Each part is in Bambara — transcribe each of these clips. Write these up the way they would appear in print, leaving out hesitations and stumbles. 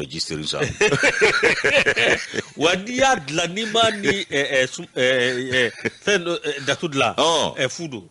Ji seri sa. Wa n'i y'a dilan, n'i ma ni fɛn dɔ datu dilan, fu don.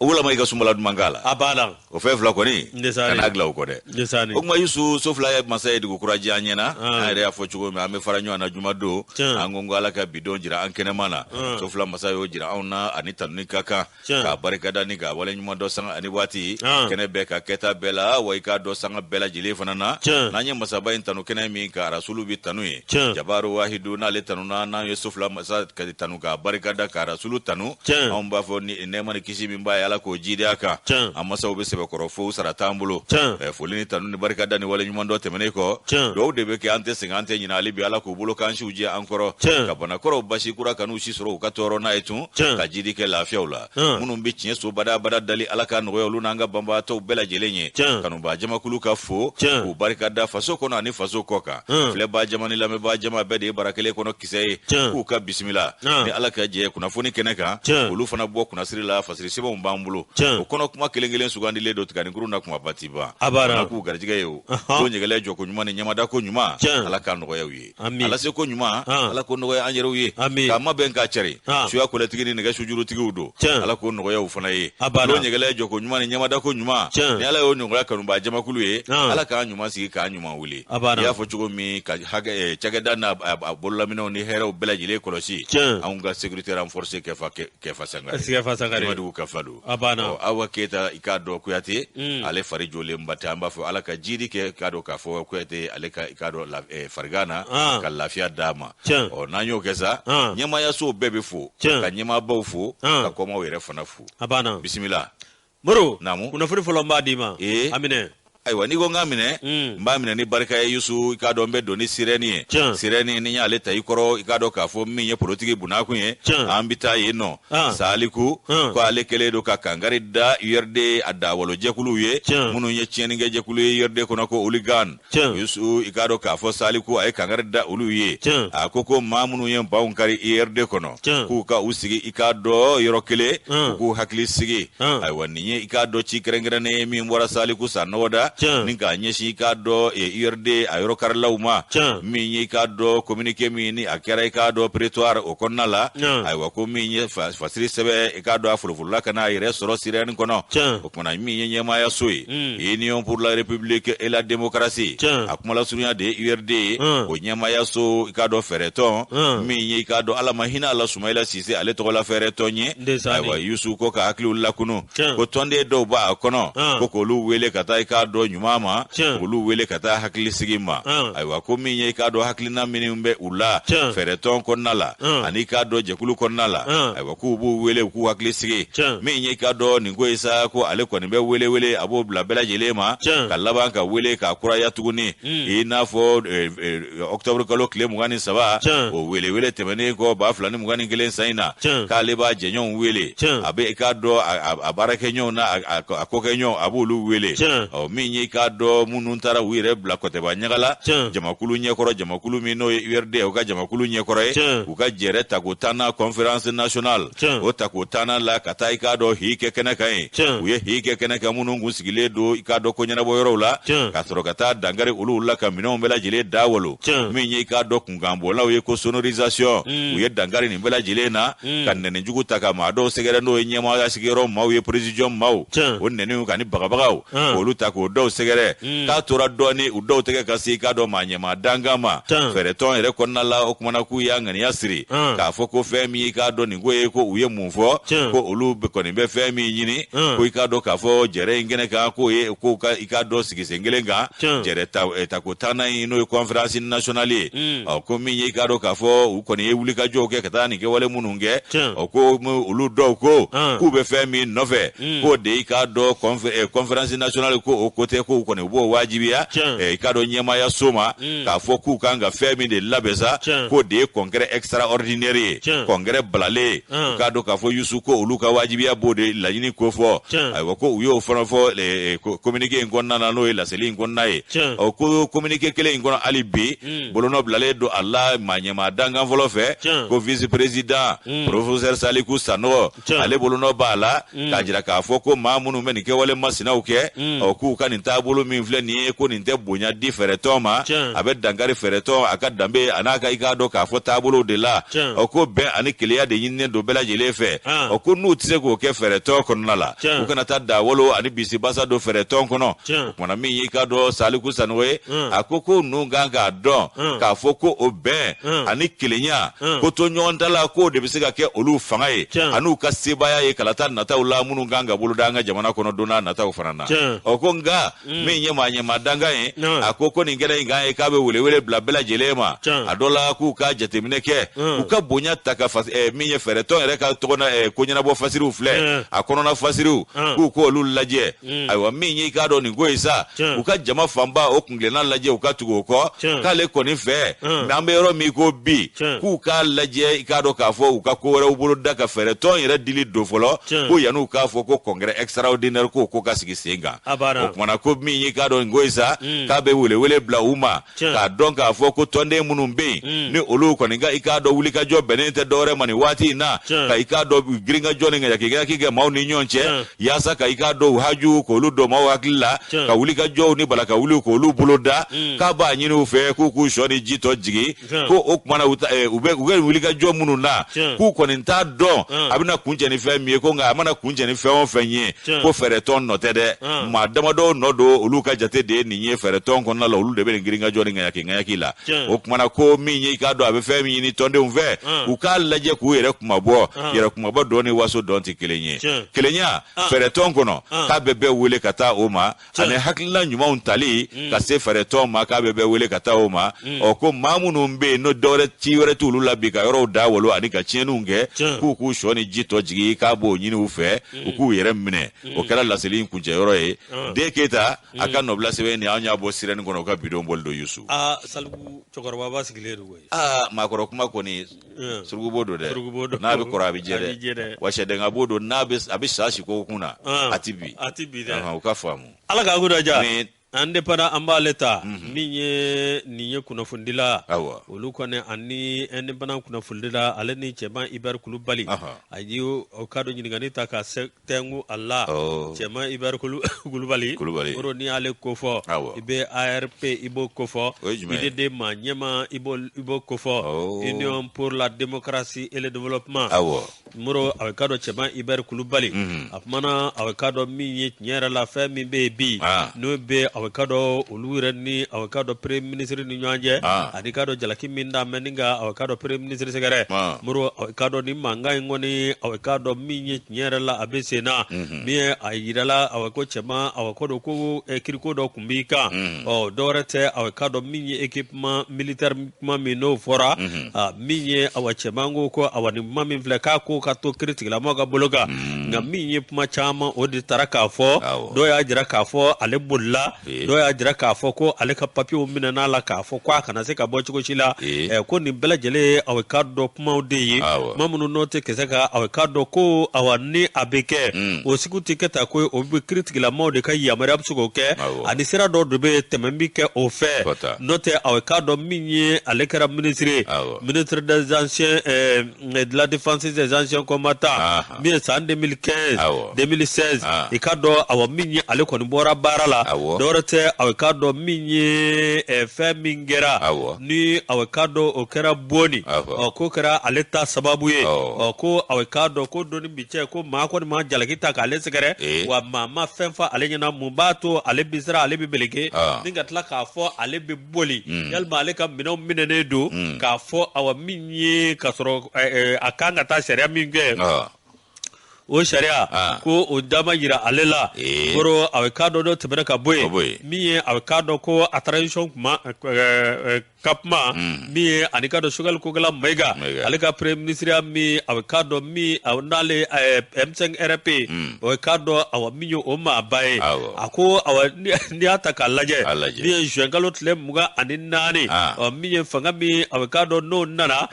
Walama i ka sunbala duman k'a la. A banna. O fɛn fila kɔni, Ndesani. Kan'a dilan o kɔ dɛ. Ndesani. O kuma, Yusu, so fila ye masa ye dugu kura diya an ɲɛna. An yɛrɛ y'a fɔ cogo min, an bɛ fara ɲɔgɔn na juma don. An ko Ala ka bi don jira an kɛnɛma na. So fila masa y'o jira anw na, ani tanuni ka kan, k'a barikada ni k'a waleɲuman dɔn sanga ani waati, kɛnɛ bɛɛ ka kɛta bɛɛ la, wa i k'a dɔn sanga bɛɛ lajɛlen fana na. N'an ye masaba in tanu kɛnɛ min kan, Rasulu bi tanu ye. Jabaru wahidu n'ale tanuna, n'an ye so fila masa ka tanu k'a barikada k'a Rasulu tanu, anw b'a fɔ ni nɛɛma ni kisi min b'a ye, Ala k'o jidi a kan. An masaw bɛ sɛbɛkɔrɔ fo, sara t'an bolo. Foli ni tanu ni barikada ni waleɲuman dɔ tɛmɛnen kɔ, dugawu de bɛ kɛ, an tɛ sɛgɛn, an tɛ ɲinɛ. Hali bi, Ala k'u bolo k'an siw jɛ an kɔrɔ, ka banakɔrɔw basi kura kan'u si sɔrɔ u ka tɔɔrɔ n'a ye tun, ka jidi kɛ lafiyaw la. Minnu bɛ tiɲɛ so badabada dali, Ala ka nɔgɔya olu n'an ka banbaatɔw bɛɛ lajɛlen ye. Kanubaa jamakulu ka fo k'u barika da faso kɔnɔ ani faso kɔ kan, filɛbaa jama ni lamɛnbaa jama bɛɛ de ye bara kelen kɔnɔ kisɛ ye, k'u ka bisimila. Ni Ala ka jɛ, kunnafoni kɛnɛ kan, olu fana bɔ kunnasiri la, fasiri sɛbɛnw b'an bolo, o kɔnɔ kuma kelen kelen sugandilen don tiganikuru na, kumaba ti ban. K'u garijɛgɛ ye o ko ɲɛgɛlɛ jɔko ɲuman ni ɲamada ko ɲuman, Ala ka nɔgɔya u ye. Ala se ko ɲuman, Ala ko nɔgɔya an yɛrɛw ye, k'a mabɛn k'a cari. Suya kɔlɛtigi ni nɛgɛ sujurutigiw don, Ala k'o nɔgɔya u fana ye. N'o ɲɛgɛlɛ jɔko ɲuman ni ɲamada ko ɲuman, ni Ala y'o nɔgɔya kanubaa jamakulu ye, Ala k'an ɲuman sigi k'an ɲuman wuli. I y'a fɔ cogo min, ka hakɛ cakɛda n'a a bololaminɛw ni hɛrɛw bɛɛ lajɛlen kɔlɔsi, anw ka sécurité renforcée Kɛfa Kɛfa Sangare. Kɛfa Sangare. Dugu Kɛfa don. A banna. Awa Keyita, i k'a dɔn Kuyate, ale fari jɔlenba tɛ. An b'a fɔ Ala ka jidi kɛ, k'a dɔn k'a fɔ Kuyate ale ka, i k'a dɔn, farigan na, ka lafiya d'a ma. Ɔ, n'an y'o kɛ sa, ɲɛmaayasow bɛɛ bɛ fo, ka ɲɛmaabaw fo, ka kɔmaw yɛrɛ fana fo. A banna. Bisimila. Moro. Naamu. Kunnafoni fɔlɔ, n b'a d'i ma. A minɛ. Ayiwa, n'i ko n k'a minɛ, n b'a minɛ ni barika ye. Yusu, i k'a dɔn n bɛ don ni Sirɛni ye. Sirɛni, ni y'ale ta i kɔrɔ, i k'a dɔn k'a fɔ min ye politiki bunakun ye, an bɛ taa yen nɔ. Saliku ko ale kɛlen don ka kankari da URD a dawalo jɛkuluw ye, minnu ye tiɲɛnikɛ jɛkulu ye URD kɔnɔ, ko hooligan. Yusu, i k'a dɔn k'a fɔ Saliku a ye kankari da olu ye. A ko maa minnu ye banw kari URD kɔnɔ, k'u ka u sigi, i k'a dɔn, yɔrɔ kelen, u k'u hakili sigi. Ayiwa, nin ye, i k'a dɔn, ci kɛrɛnkɛrɛnnen ye min bɔra Saliku Sanɔgɔ da ni k'a ɲɛsin, i k'a dɔn, URD a yɔrɔ karilaw ma. Min ye, i k'a dɔn, communiqué min ni a kɛra, i k'a dɔn, prétoire o kɔnɔna la. Ayiwa, ko min ye fasiri sɛbɛn, i k'a dɔn, a folofolola ka n'a yɛrɛ sɔrɔ Sirɛni kɔnɔ. O kumana, min ye ɲɛmaayaso ye, Union pour la République et la démocratie, a kumalasurunya de ye URD ye, o ɲɛmaayaso, i k'a dɔn, fɛɛrɛtɔn min ye, i k'a dɔn, Ala ma hinɛ a la, Sumayila Sise ale tɔgɔla fɛɛrɛtɔn ye. Ayiwa, Yusu ko ka hakiliw lakunu, ko tɔnden dɔw b'a kɔnɔ, ko k'olu wele ka taa, i k'a dɔn, ɲuman ma, k'olu wele ka taa hakilisigi ma. Ayiwa, ko min ye, i k'a dɔn, hakilina minnu bɛ u la fɛɛrɛtɔn kɔnɔna la ani, i k'a dɔn, jɛkulu kɔnɔna la, ayiwa, k'u b'u wele u k'u hakili sigi. Min ye, i k'a dɔn, nin ko ye sa, ko ale kɔni bɛ wele wele a b'o bila bɛɛ lajɛlen ma, ka laban ka wele k'a kuraya tuguni, i n'a fɔ octobre kalo tile 23, o wele wele tɛmɛnen kɔ 2021 san in na, k'ale b'a jɛɲɔgɔnw wele, a bɛ, i k'a dɔn, a baarakɛɲɔgɔnw n'a a kokɛɲɔgɔnw, a b'olu wele. Ɔ, min ye, i k'a dɔn, minnu taara u yɛrɛ bila kɔtɛba ɲaga la jamakulu ɲɛkɔrɔ, jamakulu min n'o ye URD, u ka jamakulu ɲɛkɔrɔ ye, u ka jɛrɛ tako 10nan conférence nationale, o tako 10nan la, ka taa, i k'a dɔn, hi kɛ kɛnɛ kan ye. U ye hi kɛ kɛnɛ kan, minnu kun sigilen don, i k'a dɔn, ko ɲɛnabɔ yɔrɔw la, ka sɔrɔ ka taa dankari olu la, ka minɛnw bɛɛ lajɛlen da walo. Min ye, i k'a dɔn, kunkanbɔlaw ye, ko sonorisation, u ye dankari nin bɛɛ lajɛlen na, ka nɛnijugu ta ka maa dɔw sɛgɛrɛ, n'o ye ɲɛmaaya sigiyɔrɔ maaw ye, présidium maaw. O nɛniw ka ni bagabagaw, k'olu ta k'o dɔw sɛgɛrɛ, k'a tora dɔɔni u dɔw tɛgɛ ka se, i k'a dɔn, maa ɲɛmaa dankan ma fɛɛrɛtɔn yɛrɛ kɔnɔna la. O kumana, k'u y'a ŋaniya siri k'a fɔ ko fɛn min, i k'a dɔn, nin ko ye, ko u ye mun fɔ, ko olu kɔni bɛ fɛn min ɲini, ko i k'a dɔn k'a fɔ jɛrɛ in kɛnɛ kan, k'o ye ko ka, i k'a dɔn, sigisen kelen kan, jɛrɛ tako 10nan in, n'o ye conférence nationale ye. Ɔ, ko min ye, i k'a dɔn k'a fɔ u kɔni ye wulikajɔw kɛ ka taa nin kɛwale minnu kɛ, ɔ, ko olu dɔw ko k'u bɛ fɛn min nɔfɛ, k'o de, i k'a dɔn, conférence nationale, ko o ko tɛ, k'u kɔni u b'o wajibiya, i k'a dɔn, ɲɛmaaya so ma, k'a fɔ k'u kan ka fɛn min de labɛn sa, k'o de ye congrès extraordinaire ye, congrès balalen ye. U k'a dɔn k'a fɔ, Yusu, ko olu ka wajibiya b'o de laɲini ko fɔ. Ayiwa, ko u y'o fana fɔ communiqué in kɔnɔna na, n'o ye laseli in kɔnɔna ye. Ɔ, ko communiqué kelen in kɔnɔ hali bi, bolonɔ bilalen don a la maa ɲɛmaa dankan fɔlɔ fɛ, ko vice président professeur Saliku Sanɔgɔ, ale bolonɔ b'a la k'a jira k'a fɔ ko maa minnu bɛ nin kɛwale masinaw kɛ, ɔ, k'u ka nin nin taabolo min filɛ nin ye, ko nin tɛ bonya di fɛɛrɛtɔn ma, a bɛ dankari fɛɛrɛtɔn a ka danbe a n'a ka i k'a dɔn k'a fɔ taabolow de la. Ɔ ko bɛn ani kelenya de ɲininen don bɛɛ lajɛlen fɛ. Ɔ ko n'u tɛ se k'o kɛ fɛɛrɛtɔn kɔnɔna la, u kana taa dawolo ani bisibasa don fɛɛrɛtɔn kɔnɔ. O kumana min y'i k'a dɔn Saliku Sanogo ye, a ko ko ninnu kan k'a dɔn k'a fɔ ko o bɛn ani kelenya ko to ɲɔgɔn ta la, k'o de bɛ se ka kɛ olu fanga ye an'u ka sebaaya ye kalata nataw la minnu kan ka boloda an ka jamana kɔnɔ don n'a nataw fana na. Ɔ ko nka min ye maa ɲɛmaa dankan ye, a ko ko nin kɛnɛ in kan ye k'a bɛ welewele bila bɛɛ lajɛlen ma, a dɔ la k'u ka jateminɛ kɛ, u ka bonya ta ka min ye fɛɛrɛtɔn yɛrɛ ka tɔgɔ na ko ɲɛnabɔ fasiriw filɛ, a kɔnɔna fasiriw, k'u k'olu lajɛ. Ayiwa min y'i k'a dɔn nin ko ye sa, u ka jama fanba o kuntilenna lajɛ, u ka tugu o kɔ, k'ale kɔni fɛ an bɛ yɔrɔ min ko bi, k'u k'a lajɛ i k'a dɔn k'a fɔ u ka ko wɛrɛw bolo da ka fɛɛrɛtɔn yɛrɛ dili don fɔlɔ, ko yan'u k'a fɔ ko congrès extraordinaire ko ko ka sigi sen kan. O kumana ko min y'i k'a dɔn nin ko ye sa, k'a bɛ welewele bila u ma k'a dɔn k'a fɔ ko tɔnden minnu bɛ yen ni olu kɔni ka i k'a dɔn wulikajɔ bɛnnen tɛ dɔwɛrɛ ma nin waati in na, ka i k'a dɔn girinkajɔ ni ŋaɲaki kɛ maaw ni ɲɔgɔn cɛ, yaasa ka i k'a dɔn u haju k'olu don maaw hakili la, ka wulikajɔw ni bala ka wuli k'olu bolo da, k'a b'a ɲini u fɛ k'u k'u sɔ ni ji tɔ jigin, ko o kumana u bɛ wulikajɔ minnu na, k'u kɔni t'a dɔn a bɛna kuncɛ ni fɛn min ye, ko nka a mana kuncɛ ni fɛn o fɛn ye, ko fɛɛrɛtɔn nɔ tɛ dɛ, maa damadɔw nɔ don, olu ka jate de ye nin ye fɛɛrɛtɔn kɔnɔna la, olu de bɛ nin girinkajɔ ni ŋaɲaki ŋaɲaki la. O kumana ko min ye i k'a dɔn a bɛ fɛn min ɲini tɔndenw fɛ, u k'a lajɛ k'u yɛrɛ kumabɔ, yɛrɛ kumabɔ dɔn ni waso dɔn tɛ kelen ye. Kelenya fɛɛrɛtɔn kɔnɔ, k'a bɛ bɛɛ wele ka taa o ma, ani hakilina ɲumanw tali ka se fɛɛrɛtɔn ma, k'a bɛ bɛɛ wele ka taa o ma. Ɔ ko maa minnu bɛ yen n'o dɔwɛrɛ ci wɛrɛ t'olu la bi ka yɔrɔw da wolo ani ka tiɲɛniw kɛ, k'u k'u sɔ ni ji tɔ jigin, k'a b'o ɲini u fɛ, u k'u yɛrɛ minɛ. O kɛra laseli in kuncɛyɔrɔ ye. Den Keyita a ka nɔbila sɛbɛn nin, an y'a bɔ sirɛni kɔnɔ, u ka bidon bɔli don Yusu. Saliku cɛkɔrɔba sigilen don koyi. Maakɔrɔ kuma kɔni surukubo don dɛ, n'a bɛ kɔrɔ a bɛ jɛ dɛ, wa sɛdenka b'o don, n'a bɛ a bɛ sa si ko kun na, a ti bi, a ti bi dɛ, u ka faamu. Ala k'a kunna diya. An de fana an b'ale ta min ye nin ye kunnafonidila, olu kɔni ani indépendant kunnafonidila, ale ni Cɛman Ibɛri Kulubali, a ye o ka dɔn ɲininkali ta ka tɛnku a la. Cɛman Ibɛri Kulubali, o n'i y'ale kofɔ, i bɛ ARP i b'o kofɔ, UDD maa ɲɛmaa i b'o kofɔ, Union pour la démocratie et le développement. Moro a bɛ k'a dɔn Cɛman Ibɛri Kulubali, a kumana a bɛ k'a dɔn min ye tiɲɛ yɛrɛ la fɛn min bɛ yen bi, n'o bɛ a bɛ k'a dɔn olu yɛrɛ ni a bɛ k'a dɔn premier ministre ni ɲɔgɔn cɛ, ani k'a dɔn jalaki min da mɛ ni ka a bɛ k'a dɔn premier ministre sɛgɛrɛ. Moro a bɛ k'a dɔn ni mankan in kɔni a bɛ k'a dɔn min ye tiɲɛ yɛrɛ la a bɛ sen na, min ye a yirala a bɛ ko Cɛman a bɛ ko dɔn ko kiriko dɔ tun b'i kan. Ɔ dɔwɛrɛ tɛ, a bɛ k'a dɔn min ye équipement militaire kuma min n'o fɔra, min ye awa Cɛman ko ko awa nin kuma min filɛ k'a ko ka to kiritigilamaw ka bolo kan, nka min ye kuma caman o de taara k'a fɔ, dɔw y'a jira k'a fɔ ale bolila, dɔw y'a jira k'a fɔ ko ale ka papiyew minɛna la, k'a fɔ ko a kana se ka bɔ cogo si la, ko nin bɛɛ lajɛlen ye awa k'a dɔn kumaw de ye, kuma minnu n'o tɛ kisɛ kan, awa k'a dɔn ko awa ni a bɛ kɛ o sugu tɛ kɛ ta ko o bɛ kiritigilamaw de ka yamaruya bɛ se k'o kɛ, ani sira dɔw de bɛ tɛmɛ bɛ kɛ o fɛ, n'o tɛ awa k'a dɔn min ye ale kɛra ministre ye, ministre des anciens de la défense des anciens combattants, min ye san 2015 2016, i k'a dɔn awa min ye ale kɔni bɔra baara la, dɔwɛrɛ tɛ awa k'a dɔn min ye fɛn min kɛra ni awa k'a dɔn o kɛra bonni, ɔ ko kɛra ale ta sababu ye, ɔ ko awa k'a dɔn ko doni bi cɛ ko maa kɔni ma jalaki ta k'ale sɛgɛrɛ, wa maa ma fɛn fɔ ale ɲɛna mun b'a to ale bi siran, ale bi meleke ni ka tila k'a fɔ ale bi boli, yalima ale ka minɛnw minɛnen don, k'a fɔ awa min ye k'a sɔrɔ a kan ka taa sariya min kɛ, o sariya ko o dama yira ale la. Koro a bɛ k'a dɔn dɔ tɛmɛna ka bɔ yen, min ye a bɛ k'a dɔn ko a transition kuma ka kuma min ye ani k'a dɔn Choguel Kokalla Maïga, ale ka premier ministre min a bɛ k'a dɔn min n'ale M5 RP, o bɛ k'a dɔn awa min ye o maaba ye, a ko awa n'i y'a ta k'a lajɛ, min ye juin kalo tile 24, min ye fanga min a bɛ k'a dɔn n'o nana,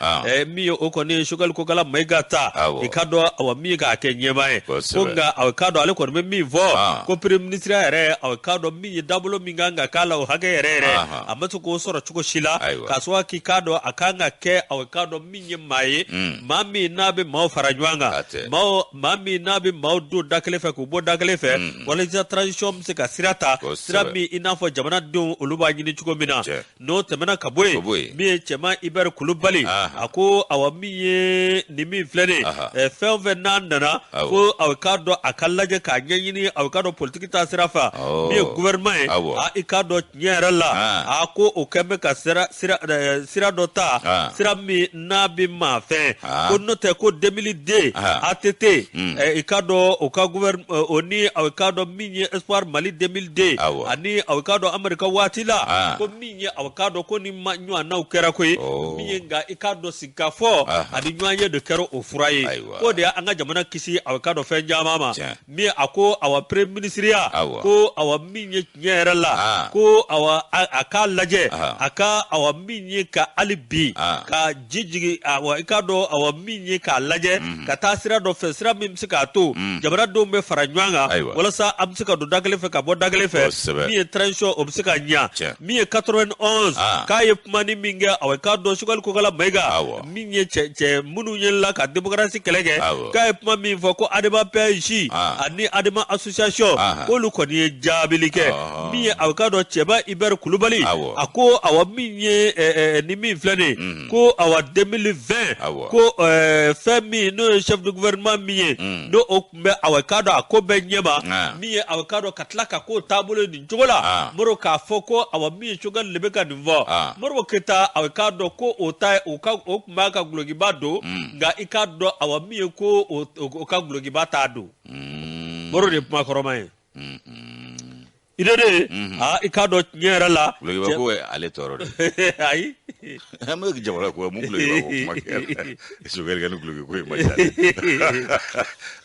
min ye o kɔni Choguel Kokalla Maïga ta, i k'a dɔn awa min ye k'a kɛ ɲɛmaa ye. Ko nka aw k'a dɔn, ale kɔni bɛ min fɔ, ko premier ministre yɛrɛ, aw k'a dɔn, min ye dabolo min kan ka k'a la, o hakɛ yɛrɛ yɛrɛ, a ma se k'o sɔrɔ cogo si la, k'a sababu k'i k'a dɔn a kan ka kɛ, aw k'a dɔn, min ye maa ye, maa min n'a bɛ maaw fara ɲɔgɔn kan, maa min n'a bɛ maaw don da kelen fɛ k'u bɔ da kelen fɛ, walasa transition bɛ se ka sira ta, sira min i n'a fɔ jamanadenw olu b'a ɲini cogo min na. N'o tɛmɛna ka bɔ yen, min ye Cɛman Ibɛri Kulubali, a ko awa, min ye nin min filɛ nin ye, fɛn o fɛn n'a nana, ko aw k'a dɔn a ka lajɛ k'a ɲɛɲini, aw k'a dɔn, politiki ta sira fɛ, min ye gouvernement ye, i k'a dɔn tiɲɛ yɛrɛ la, a ko o kɛn bɛ ka sira dɔ ta, sira min n'a bɛ maa fɛ. Ko n'o tɛ, ko 2002 ATT, i k'a dɔn, o ka o ni aw k'a dɔn min ye Espoir Mali 2002 ani aw k'a dɔn Amadu ka waati la, ko min ye, aw k'a dɔn, ko ni ɲɔgɔnnaw kɛra koyi, min ye, nka i k'a dɔn sigikafɔ ani ɲɔgɔn ye de kɛra o fura ye, k'o de y'an ka jamana kisi, aw k'a dɔn, fɛn caman ma. Min a ko awa, premier ministre ko awa, min ye tiɲɛ yɛrɛ la, ko awa, a k'a lajɛ, a ka awa, min ye ka hali bi ka ji jigin, awa, i k'a dɔn, awa, min ye k'a lajɛ ka taa sira dɔ fɛ, sira min bɛ se k'a to jamanadenw bɛ fara ɲɔgɔn kan, walasa an bɛ se ka don da kelen fɛ ka bɔ da kelen fɛ, min ye transition, o bɛ se ka ɲa. Min ye 91, k'a ye kuma ni min kɛ, awa, i k'a dɔn, Choguel Kokala Mayiga, min ye cɛ minnu ye la ka démocratie kɛlɛ kɛ, k'a ye kuma min fɔ ko Adema PAJ ani Adema association, k'olu kɔni ye jaabili kɛ. Min ye, aw k'a dɔn, Cɛba Ibɛri Kulubali, a ko awa, min ye ni min filɛ nin ye, ko awa, 2020, ko fɛn min n'o ye chef de gouvernement min ye, n'o o tun bɛ, awa, k'a dɔn, a ko bɛɛ ɲɛma, min ye, aw k'a dɔn, ka tila ka ko taabolo nin cogo la, Moro, k'a fɔ ko awa, min ye Choguel de bɛ ka nin fɔ, Modibo Keyita, aw k'a dɔn ko o ta o ka o tun b'a ka gulokiba don, nka i k'a dɔn, awa, min ye ko o ka gulokiba t'a don. Moro de ye kuma kɔrɔma ye. I de aa, i k'a dɔn tiɲɛ yɛrɛ la. Gulokiba ko ye ale tɔɔrɔ de. Ayi. An bɛ jamana ko mun gulokiba ko kuma kɛ, Choguel ka ni guloki ko in ma ca dɛ.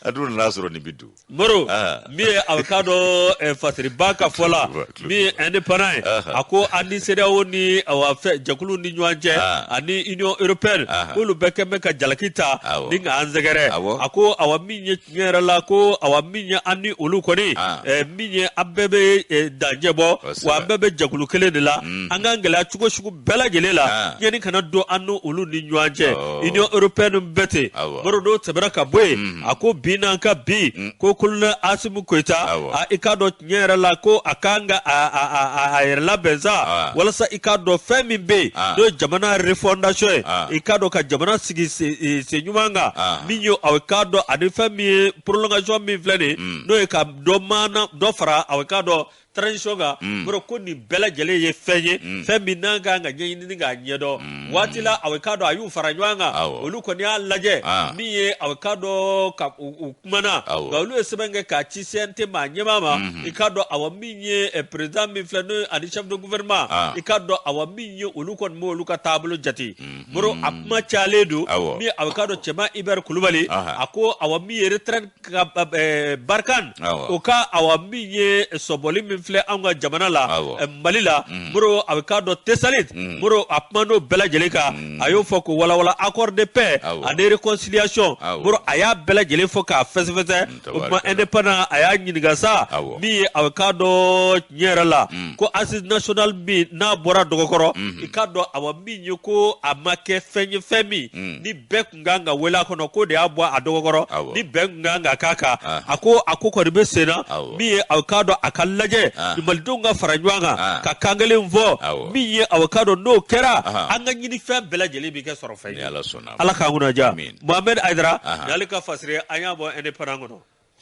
A dun nana sɔrɔ nin bɛ don. Moro, min ye, a k'a dɔn, Fasiriba ka fɔ la, min ye indépendant ye, a ko an ni CEDEAO ni awa fɛ jɛkuluw ni ɲɔgɔn cɛ ani Union européenne, k'olu bɛɛ kɛn bɛ ka jalaki ta ni k'an sɛgɛrɛ. A ko awa, min ye tiɲɛ yɛrɛ la, ko awa, min ye an ni olu kɔni, min ye an bɛɛ bɛ dancɛ bɔ, wa an bɛɛ bɛ jɛkulu kelen de la, an k'an gɛlɛya cogo sugu bɛɛ lajɛlen la, tiɲɛni kana don an ni olu ni ɲɔgɔn cɛ. Union européenne bɛɛ ten. Moro, n'o tɛmɛna ka bɔ yen, a ko bi n'an ka bi, ko colonel Asimi Goyita, i k'a dɔn tiɲɛ yɛrɛ la, ko a kan ka a yɛrɛ labɛn sa, walasa i k'a dɔn fɛn min bɛ yen, n'o ye jamana refondation ye, i k'a dɔn, ka jamana sigi sen ɲuman kan, min ye, aw k'a dɔn, ani fɛn min ye prolongation min filɛ nin ye, n'o ye ka dɔ maana dɔ fara, aw k'a dɔn, transition kan. Moro, ko nin bɛɛ lajɛlen ye fɛn ye, fɛn min n'an kan ka ɲɛɲini k'a ɲɛdɔn waati la. Aw k'a dɔn, a y'u fara ɲɔgɔn kan, olu kɔni y'a lajɛ, min ye, aw k'a dɔn, ka u kumana, nka olu ye sɛbɛn kɛ k'a ci CNT maa ɲɛmaa ma. I k'a dɔn, awa, min ye président min filɛ, n'o ye ani chef de gouvernement, i k'a dɔn, awa, min ye olu kɔni b'olu ka taabolo jate. Moro, a kuma cayalen don. Min aw k'a dɔn, Cɛman Ibɛri Kulubali, a ko awa, min ye retraite ka Barkhane, o ka awa, min ye sɔbɔli min filɛ anw ka jamana la, Mali la, Moro, a bɛ k'a dɔn, Tesalit, Moro, a kuma n'o bɛɛ lajɛlen kan, a y'o fɔ k'o walawala, accord de paix ani réconciliation. Moro, a y'a bɛɛ lajɛlen fɔ k'a fɛsɛfɛsɛ. O tuma, indépendant a y'a ɲininka sa, min ye, a bɛ k'a dɔn, tiɲɛ yɛrɛ la, ko assise nationale min n'a bɔra dɔgɔkɔrɔ, i k'a dɔn, awa, min ye ko a ma kɛ fɛn ye, fɛn min ni bɛɛ tun kan ka wele a kɔnɔ, k'o de y'a bɔ a dɔgɔkɔrɔ, ni bɛn tun kan ka k'a kan. A ko a ko kɔni bɛ sen na. Min ye, a k'a dɔn, a ka lajɛ malidenw ka fara ɲɔgɔn kan ka kan kelen fɔ, min ye, a k'a dɔn, n'o kɛra, an ka ɲini fɛn bɛɛ lajɛlen bɛ kɛ sɔrɔ fɛn ye. Ala k'an kunna diya. Mohamed Hayidara, n'ale ka fasiri, an y'a bɔ indépendant kɔnɔ.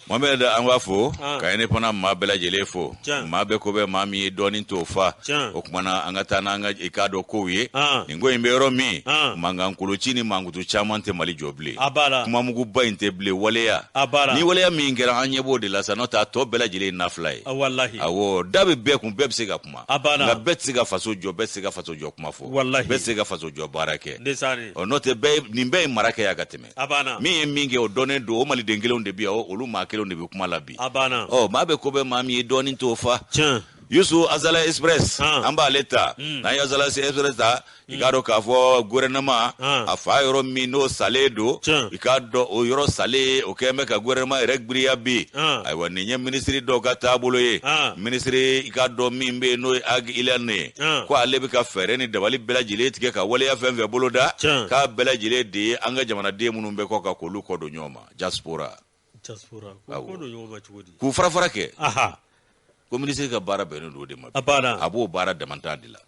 Mohamed, an b'a fo ka indépendant maa bɛɛ lajɛlen fo. Maa bɛɛ ko bɛ maa min ye dɔɔnin t'o fa. O kumana an ka taa n'an ka, i k'a dɔn, kow ye. Nin ko in bɛ yɔrɔ min, mankan koloci ni mankutu caman tɛ Mali jɔ bilen. Kumamuguba in tɛ bilen, waleya ni waleya min kɛra, an ɲɛ b'o de la sa, n'o tɛ a tɔ bɛɛ lajɛlen ye nafila ye. Awɔ, da bɛ bɛɛ kun, bɛɛ bɛ se ka kuma, nka bɛɛ tɛ se ka faso jɔ, bɛɛ tɛ se ka faso jɔ kuma fɔ, bɛɛ tɛ se ka faso jɔ baara kɛ. Ɔ, n'o tɛ, bɛɛ nin bɛɛ ye mara kɛ yan ka tɛmɛ. Min ye min kɛ, o dɔnnen don. O maliden kelenw de bi yan, olu maa kelenw de bɛ kuma la bi. Ɔ, maa bɛ ko bɛ maa min ye dɔɔnin t'o fa. Yusu, Azalaï Express, an b'ale ta. N'an ye Azalaï Express ta, i k'a dɔn k'a fɔ gouvernement a fa yɔrɔ min n'o salen don, i k'a dɔn o yɔrɔ salen, o kɛlen bɛ ka gouvernement yɛrɛ giriya bi. Ayiwa, nin ye minisiri dɔw ka taabolo ye. Minisiri, i k'a dɔn, min bɛ yen n'o ye Ag Iyalɛ ye, ko ale bɛ ka fɛɛrɛ ni dabali bɛɛ lajɛlen tigɛ ka waleya fɛn fɛn bolo da, k'a bɛɛ lajɛlen de ye an ka jamanaden minnu bɛ kɔ kan, k'olu kɔ don ɲɔgɔn ma, diaspora. Diaspora, ko don ɲɔgɔn ma cogo di? K'u fara fara kɛ. Ko minisiri ka baara bɛnnen don o de ma. A banna. A b'o baara damantan de la.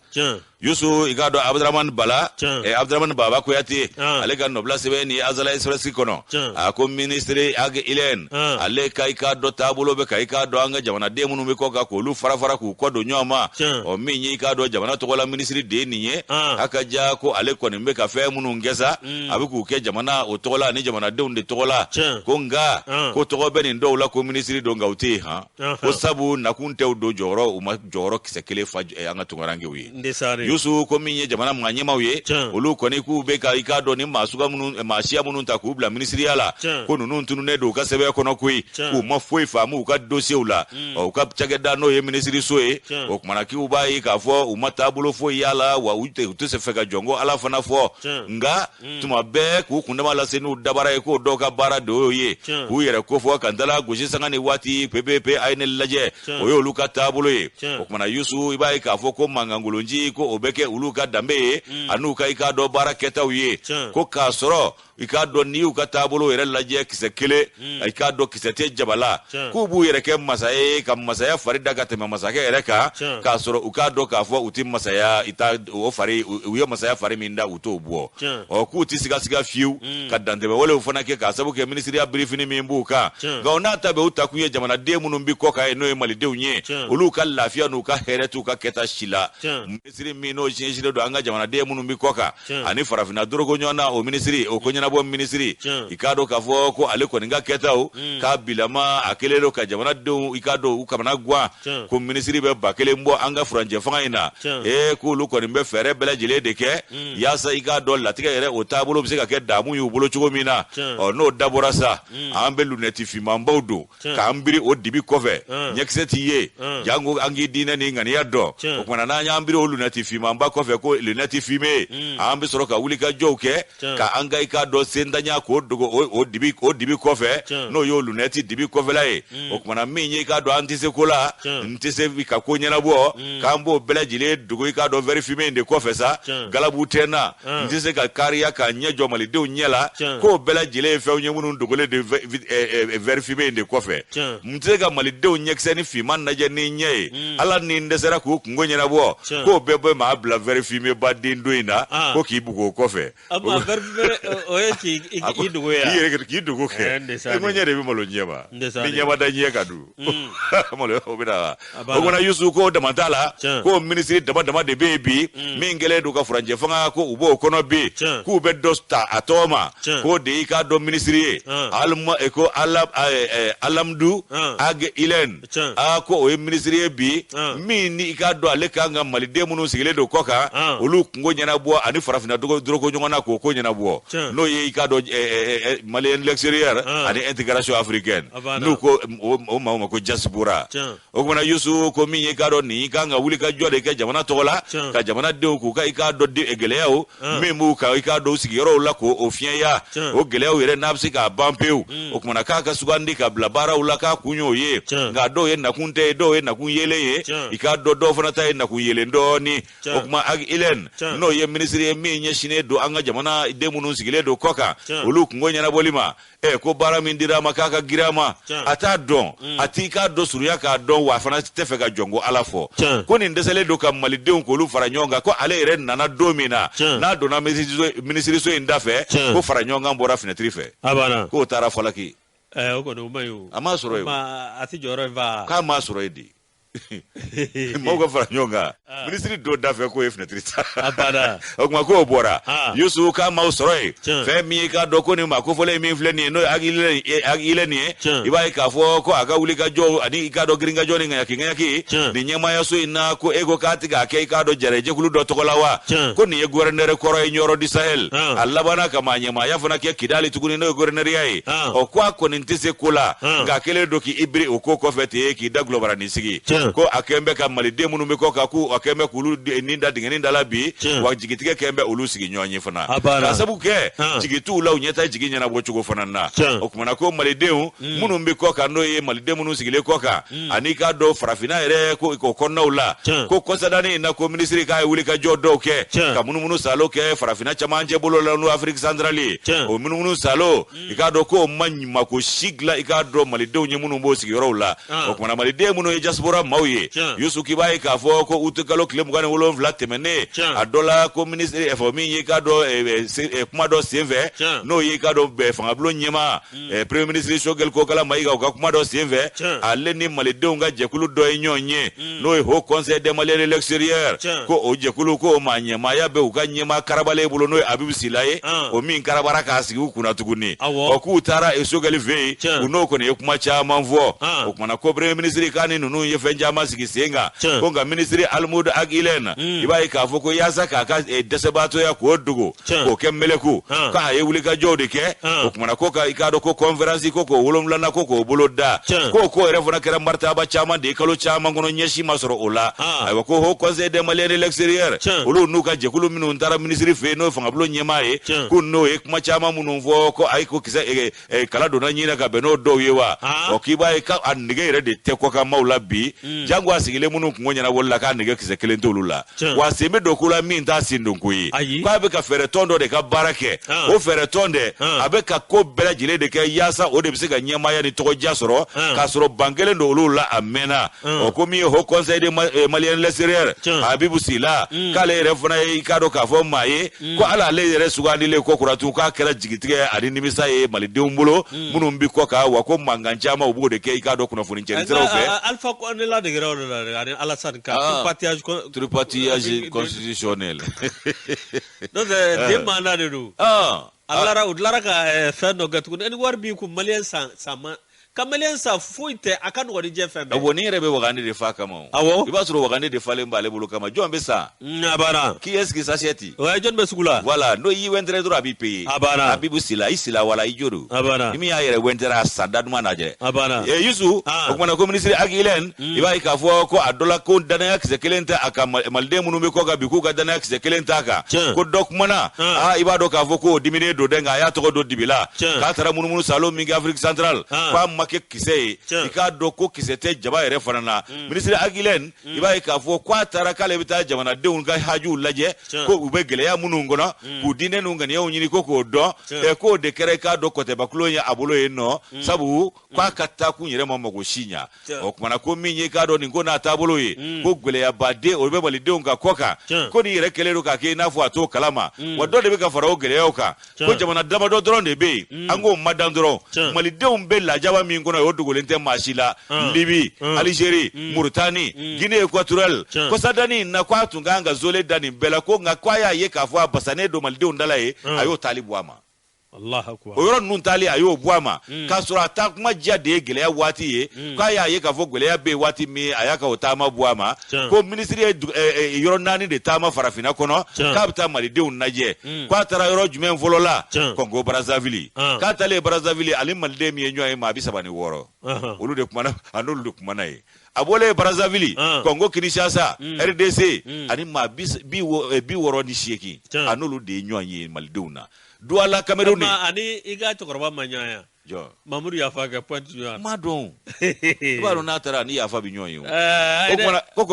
Yusu, i k'a dɔn, Abdramani Bala, Abdramani Baba Kuyate, ale ka nɔbila sɛbɛn ni Azalaï Express kɔnɔ, a ko minisiri Ag Ilɛn, ale ka, i k'a dɔn, taabolo bɛ ka, i k'a dɔn, an ka jamanaden minnu bɛ kɔ kan, k'olu fara fara k'u kɔ don ɲɔgɔn ma. Ɔ, min ye, i k'a dɔn, jamana tɔgɔla minisiri de ye nin ye. A ka ja ko ale kɔni bɛ ka fɛn minnu kɛ sa, a bɛ k'u kɛ jamana o tɔgɔ la ani jamanadenw de tɔgɔ la. Ko nka ko tɔgɔ bɛ nin dɔw la ko minisiri don, nka u tɛ yen han. Ko sabu nakun tɛw don jɔyɔrɔ, u ma jɔyɔrɔ kisɛ kelen fa an ka tunkarankew ye. Yusu, ko min ye jamana maa ɲɛmaw ye, olu kɔni k'u bɛ ka, i k'a dɔn, ni maa suga minnu, maa siya minnu ta k'u bila minisiriya la, ko ninnu tununnen don u ka sɛbɛn kɔnɔ koyi, k'u ma foyi faamu u ka dosiyew la. Ɔ, u ka cakɛda n'o ye minisiriso ye, o kumana k'u b'a ye k'a fɔ u ma taabolo foyi y'a la, wa u tɛ se fɛ ka jɔn ko Ala fana fɔ. Nka tuma bɛɛ k'u kundama lase n'u dabara ye, k'o dɔw ka baara de y'o ye, k'u yɛrɛ kofɔ ka ntala gosi sanga ni waati pepepe, a ye ne lajɛ, o y'olu ka taabolo ye. O kumana Yusu, i b'a ye k'a fɔ ko mankankolonci, ko o bɛ kɛ olu ka danbe ye an'u ka, i k'a dɔn, baara kɛtaw ye. Ko k'a sɔrɔ, i k'a dɔn, n'i y'u ka taabolo yɛrɛ lajɛ, kisɛ kelen, i k'a dɔn, kisɛ tɛ jaba la. K'u b'u yɛrɛ kɛ masa ye, ka masaya fari da ka tɛmɛ masakɛ yɛrɛ kan, k'a sɔrɔ u k'a dɔn k'a fɔ u tɛ masaya i ta o fari, u ye masaya fari min da, u t'o bɔ. Ɔ, k'u tɛ sigasiga fiyewu ka dantɛmɛwalew fana kɛ, k'a sababu kɛ minisiriya birifini min b'u kan. Nka o n'a ta bɛɛ, u ta kun ye jamanaden minnu bɛ kɔ kan ye, n'o ye malidenw ye, olu ka lafiya n'u ka hɛrɛ t'u ka kɛta si la. Minisiri min n'o ɲɛsinnen don an ka jamanaden minnu bɛ kɔ kan ani farafinna doroko ɲɔgɔn na, o minisiri, o ko ɲɛnabɔ minisiri, i k'a dɔn k'a fɔ ko ale kɔni ka kɛtaw k'a bilama, a kɛlen don ka jamanadenw, i k'a dɔn, u kamana gan. Ko minisiri bɛ 1000 bɔ an ka furancɛ fanga in na, ee, k'olu kɔni bɛ fɛɛrɛ bɛɛ lajɛlen de kɛ yaasa, i k'a dɔn, latigɛ yɛrɛ o taabolo bɛ se ka kɛ damu y'u bolo cogo min na. Ɔ, n'o dabɔra sa, an bɛ lunɛti finmanbaw don k'an biri o dibi kɔfɛ, ɲɛkisɛ t'i ye, janko an k'i diinɛ ni ŋaniya dɔn. O kumana n'an y'an biri o lunɛti finmanba kɔfɛ, ko lunɛti fumée, an bɛ sɔrɔ ka wuli ka jɔw kɛ ka an ka, i k'a dɔn, sentanya k'o dogo o dibi kɔfɛ, n'o y'o lunɛti dibi kɔfɛla ye. O kumana min ye, i k'a dɔn, an tɛ se ko la, n tɛ se ka ko ɲɛnabɔ, k'an b'o bɛɛ lajɛlen dogo, i k'a dɔn, verre fumé in de kɔfɛ sa. Galabu tɛ n na, n tɛ se ka kariya k'a ɲɛ jɔ malidenw ɲɛ la, k'o bɛɛ lajɛlen ye fɛnw ye minnu dogolen de verre fumé in de kɔfɛ. N tɛ se ka malidenw ɲɛkisɛ ni finman lajɛ ni ɲɛ ye, Ala ni n dɛsɛra k'u kungo ɲɛnabɔ, k'o bɛɛ bɛ maa bila verre fumé baden don in na, ko k'i bugu o kɔfɛ. O ye k'i dogo ye. I yɛrɛ k'i dogo kɛ, i ko ɲɛ de bɛ malo ɲɛ ma, ni ɲɛ ma da ɲɛ kan dun, malo o bɛ na wa? O kumana Yusu, ko dama t'a la, ko minisiri dama dama de bɛ yen bi min kɛlen don ka furancɛ fanga ko u b'o kɔnɔ bi, k'u bɛ dɔ ta a tɔgɔ ma, k'o de y'i k'a dɔn minisiri ye, Alima ko Alamdu Ag Ilɛn. Aa, ko o ye minisiri ye bi min ni, i k'a dɔn, ale kan ka maliden minnu sigilen don kɔ kan, olu kungo ɲɛnabɔ ani farafinna doroko ɲɔgɔn na, k'o ko ɲɛnabɔ, n'o ye, i k'a dɔn, Malien l'extérieur ani intégration africaine, n'u ko o maa ma ko diaspora. O kumana Yusu, ko min ye, i k'a dɔn, nin kan ka wuli ka jɔ de kɛ jamana tɔgɔ la, ka jamanadenw k'u ka, i k'a dɔn, gɛlɛyaw min b'u kan, i k'a dɔn, u sigiyɔrɔw la, k'o o fiɲɛya, o gɛlɛyaw yɛrɛ n'a bɛ se k'a ban pewu. O kumana k'a ka sugandi ka bila baaraw la, k'a kun y'o ye. Nka dɔw ye nakun tɛ ye, dɔw ye nakun yelen ye, i k'a dɔn, dɔw fana ta ye nakun yelen dɔɔni. O kuma Ag Ilɛn, n'o ye minisiri ye min ɲɛsinnen don an ka jamana den minnu sigilen don kɔ kan, olu kungo ɲɛnabɔli ma, ɛ, ko baara min dira a ma, k'a ka girin a ma, a t'a dɔn, a t'i k'a dɔn surunya k'a dɔn, wa a fana tɛ fɛ ka jɔn ko Ala fɔ, ko nin dɛsɛlen don ka malidenw k'olu fara ɲɔgɔn kan. Ko ale yɛrɛ nana don min na, n'a donna minisiriso in da fɛ, ko fara ɲɔgɔn kan bɔra finɛtiri fɛ, k'o taara falaki. O kɔni, o ma ɲi o. A m'a sɔrɔ yen. A tɛ jɔyɔrɔ in fa. K'a m'a sɔrɔ yen de, maaw ka fara ɲɔgɔn kan, minisiri dɔ da fɛ, k'o ye finɛtiri ta. A banna. O tuma k'o bɔra. Yusu, k'a m'aw sɔrɔ yen. Fɛn min ye, k'a dɔn ko nin maa kofɔlen min filɛ nin ye, n'o ye Agilɛ nin ye, i b'a ye k'a fɔ ko a ka wuli ka jɔ ani, i k'a dɔn, girinkajɔ ni ŋaɲaki ŋaɲaki nin ɲɛmaayaso in na, ko e ko k'a tɛ k'a kɛ, i k'a dɔn, jɛrɛjɛkulu dɔ tɔgɔ la wa? Ko nin ye gouverneur kɔrɔ ye Ɲɔrɔ du Sahel, a labanna ka maa ɲɛmaaya fana kɛ Kidali tuguni, n'o ye gouverneuriya ye. Ɔ, ko a kɔni tɛ se ko la, nka a kɛlen don k'i biri o ko kɔfɛ ten, k'i da gulɔbaranin sigi. Ko a kɛn bɛ ka maliden minnu bɛ kɔ kan, k'u a kɛn bɛ k'olu nin da dingɛnin da la bi, wa jigitigɛ kɛn bɛ olu sigi ɲɔgɔn ye fana, k'a sabu kɛ jigi t'u la, u ɲɛ tɛ jigi ɲɛnabɔ cogo fana na. O kumana ko malidenw minnu bɛ kɔ kan, n'o ye maliden minnu sigilen kɔ kan, ani k'a dɔn farafinna yɛrɛ ko o kɔnɔnaw la, ko kɔsadani in na, ko minisiri k'a ye wulikajɔ dɔw kɛ ka munumunu salo kɛ farafinna camancɛ bolo la, n'o Afrique centrale ye. O munumunu salo, i k'a dɔn k'o ma mako si dilan, i k'a dɔn, malidenw ye minnu b'o sigiyɔrɔw la. O kumana maliden minnu ye diaspora maaw ye, Yusu, k'i b'a ye k'a fɔ ko uti kalo tile 27 tɛmɛnen, a dɔ la ko minisiri fɔ min ye, i k'a dɔn, kuma dɔ senfɛ, n'o ye, i k'a dɔn, fangabulon ɲɛmaa, premier ministre Choguel Kokala Mayiga, u ka kuma dɔ senfɛ, ale ni malidenw ka jɛkulu dɔ ye ɲɔgɔn ye, n'o ye Haut Conseil des Maliens de l'extérieur. Ko o jɛkulu, ko o maa ɲɛmaaya bɛ u ka ɲɛmaa karabalen bolo, n'o ye Abibu Sila ye, o min karabara k'a sigi u kunna tuguni. Ɔ, k'u taara Choguel fɛ yen, u n'o kɔni ye kuma caman fɔ. O kumana ko premier ministre k'a ni ninnu ye fɛn caman sigi sen kan. Ko nka ministre Almudu Ag Ilene, i b'a ye k'a fɔ ko yaasa k'a ka dɛsɛbaatɔya k'o dogo, k'o kɛ meleku, k'a ye wulikajɔw de kɛ. O kumana ko ka, i k'a dɔn, ko conférence ko k'o wolonwulanan ko k'o bolo da, k'o ko yɛrɛ fana kɛra maritaba caman de ye kalo caman kɔnɔ, ɲɛsi ma sɔrɔ o la. Ayiwa, ko Haut Conseil des Maliens de l'extérieur, olu n'u ka jɛkulu minnu taara minisiri fɛ yen, n'o ye fangabulon ɲɛmaa ye, k'u n'o ye kuma caman minnu fɔ, ko ayi, ko kisɛ kala donna ɲin na ka bɛn n'o dɔw ye wa. Ɔ, k'i b'a ye k'a nege yɛrɛ de tɛ kɔkanmaw la bi, jango a sigilen minnu kungo ɲɛnabɔli la, k'a nege kisɛ kelen t'olu la. Wa sen bɛ don ko la min t'a sen don ko ye, k'a bɛ ka fɛɛrɛ tɔn dɔ de ka baara kɛ. O fɛɛrɛ tɔn dɛ, a bɛ ka ko bɛɛ lajɛlen de kɛ yaasa o de bɛ se ka ɲɛmaaya ni tɔgɔdiya sɔrɔ, k'a sɔrɔ ban kelen don olu la a mɛnna. Ɔ, ko min ye Haut Conseil des Maliens de l'extérieur, Abibu Sila, k'ale yɛrɛ fana ye, i k'a dɔn k'a fɔ maa ye, ko ala ale yɛrɛ sugandilen ko kuratu, k'a kɛra jigitigɛ ani nimisa ye malidenw bolo minnu bɛ kɔ kan, wa ko mankan caman u b'o de kɛ, i k'a dɔn, kunnafoni cɛni siraw fɛ. Alpha Condé la degera o de la ani Alassane ka tripatouillage constitutionnel. N'o tɛ den mandat de don. A tilara, u tilara ka fɛn dɔ kɛ tuguni, ni wari b'i kun, maliyɛn san san ma ka maliyɛn san foyi tɛ, a ka nɔgɔn ni diɲɛ fɛn bɛɛ. Awɔ, ni yɛrɛ bɛ wagande de fa kama o. Awɔ. I b'a sɔrɔ wagande de falen b'ale bolo kama. Jɔn bɛ san? A banna. Qui est-ce qui s'achète? O ye jɔn bɛ sugu la? Voilà, n'o y'i wɛntɛrɛ dɔrɔn, a b'i payer. A banna. Abibu Sila, i Sila wala i jo don. A banna. Ni min y'a yɛrɛ wɛntɛrɛ, a san da duman lajɛ. A banna. E Yusu, o kumana ko minisiri Ag Ilene, i b'a ye k'a fɔ ko a dɔ la ko danaya kisɛ kelen tɛ a kan, maliden minnu bɛ kɔ kan bi, k'u ka danaya kisɛ kelen t'a kan. Ko dɔ kumana, aa, i b'a dɔn k'a fɔ k'o diminen don dɛ, nka a y'a tɔgɔ don dibi la. K'a taara munumunu salo min kɛ Afrique centrale, k'a ma kɛ kisɛ ye, i k'a dɔn ko kisɛ tɛ jaba yɛrɛ fana na. Minisiri Ag Ilene, i b'a ye k'a fɔ k'a taara k'ale bɛ taa jamanadenw ka hajuw lajɛ, ko u bɛ gɛlɛya minnu kɔnɔ, k'u diinɛ n'u ŋaniyaw ɲini ko k'o dɔn. K'o de kɛra, i k'a dɔn, kɔtɛbakulon ye a bolo yen nɔ, sabu k'a ka taa kun yɛrɛ ma mago si ɲa. O kumana ko min ye, k'a dɔn, nin ko n'a taabolo ye, ko gɛlɛyabaden o bɛ malidenw ka kɔ kan, ko nin yɛrɛ kɛlen don k'a kɛ i n'a fɔ a t'o kalama, wa dɔ de bɛ ka fara o gɛlɛyaw kan, ko jamana damadɔ dɔrɔn de bɛ yen, an k'o madan dɔrɔn, malidenw bɛ lajaba min kɔnɔ, o dogolen tɛ maa si la: Libi, Alizeri, Murutani, Guinée équatoriale. Kɔsadani na, k'a tun kan ka zole da nin bɛɛ la, ko nka k'a y'a ye k'a fɔ a basannen don malidenw dala ye, a y'o taali bɔ a ma. O yɔrɔ ninnu taali, a y'o bɔ a ma, k'a sɔrɔ a taa kuma diya de ye gɛlɛya waati ye. K'a y'a ye k'a fɔ gɛlɛya bɛ yen waati min, a y'a ka o taama bɔ a ma. Ko minisiri ye yɔrɔ naani de taama farafinna kɔnɔ, k'a bɛ taa malidenw lajɛ. K'a taara yɔrɔ jumɛn fɔlɔ la? Kɔngo Brazzaville. K'a taalen Brazzaville, ale maliden min ye ɲɔgɔn ye, maa 36, olu de kumana, a n'olu de kumana ye. A bɔlen Brazzaville, Kɔngo Kinshasa, RDC, ani maa 68, a n'olu de ye ɲɔgɔn ye malidenw na. Douala, Cameroun. Ani i ka cɛkɔrɔba ma ɲɔgɔn ye? Jɔn? Mamudu Yafa kɛ Pointe Noire. Ma dɔn, i b'a dɔn, n'a taara ni Yafa bɛ ɲɔgɔn ye o. O kumana ko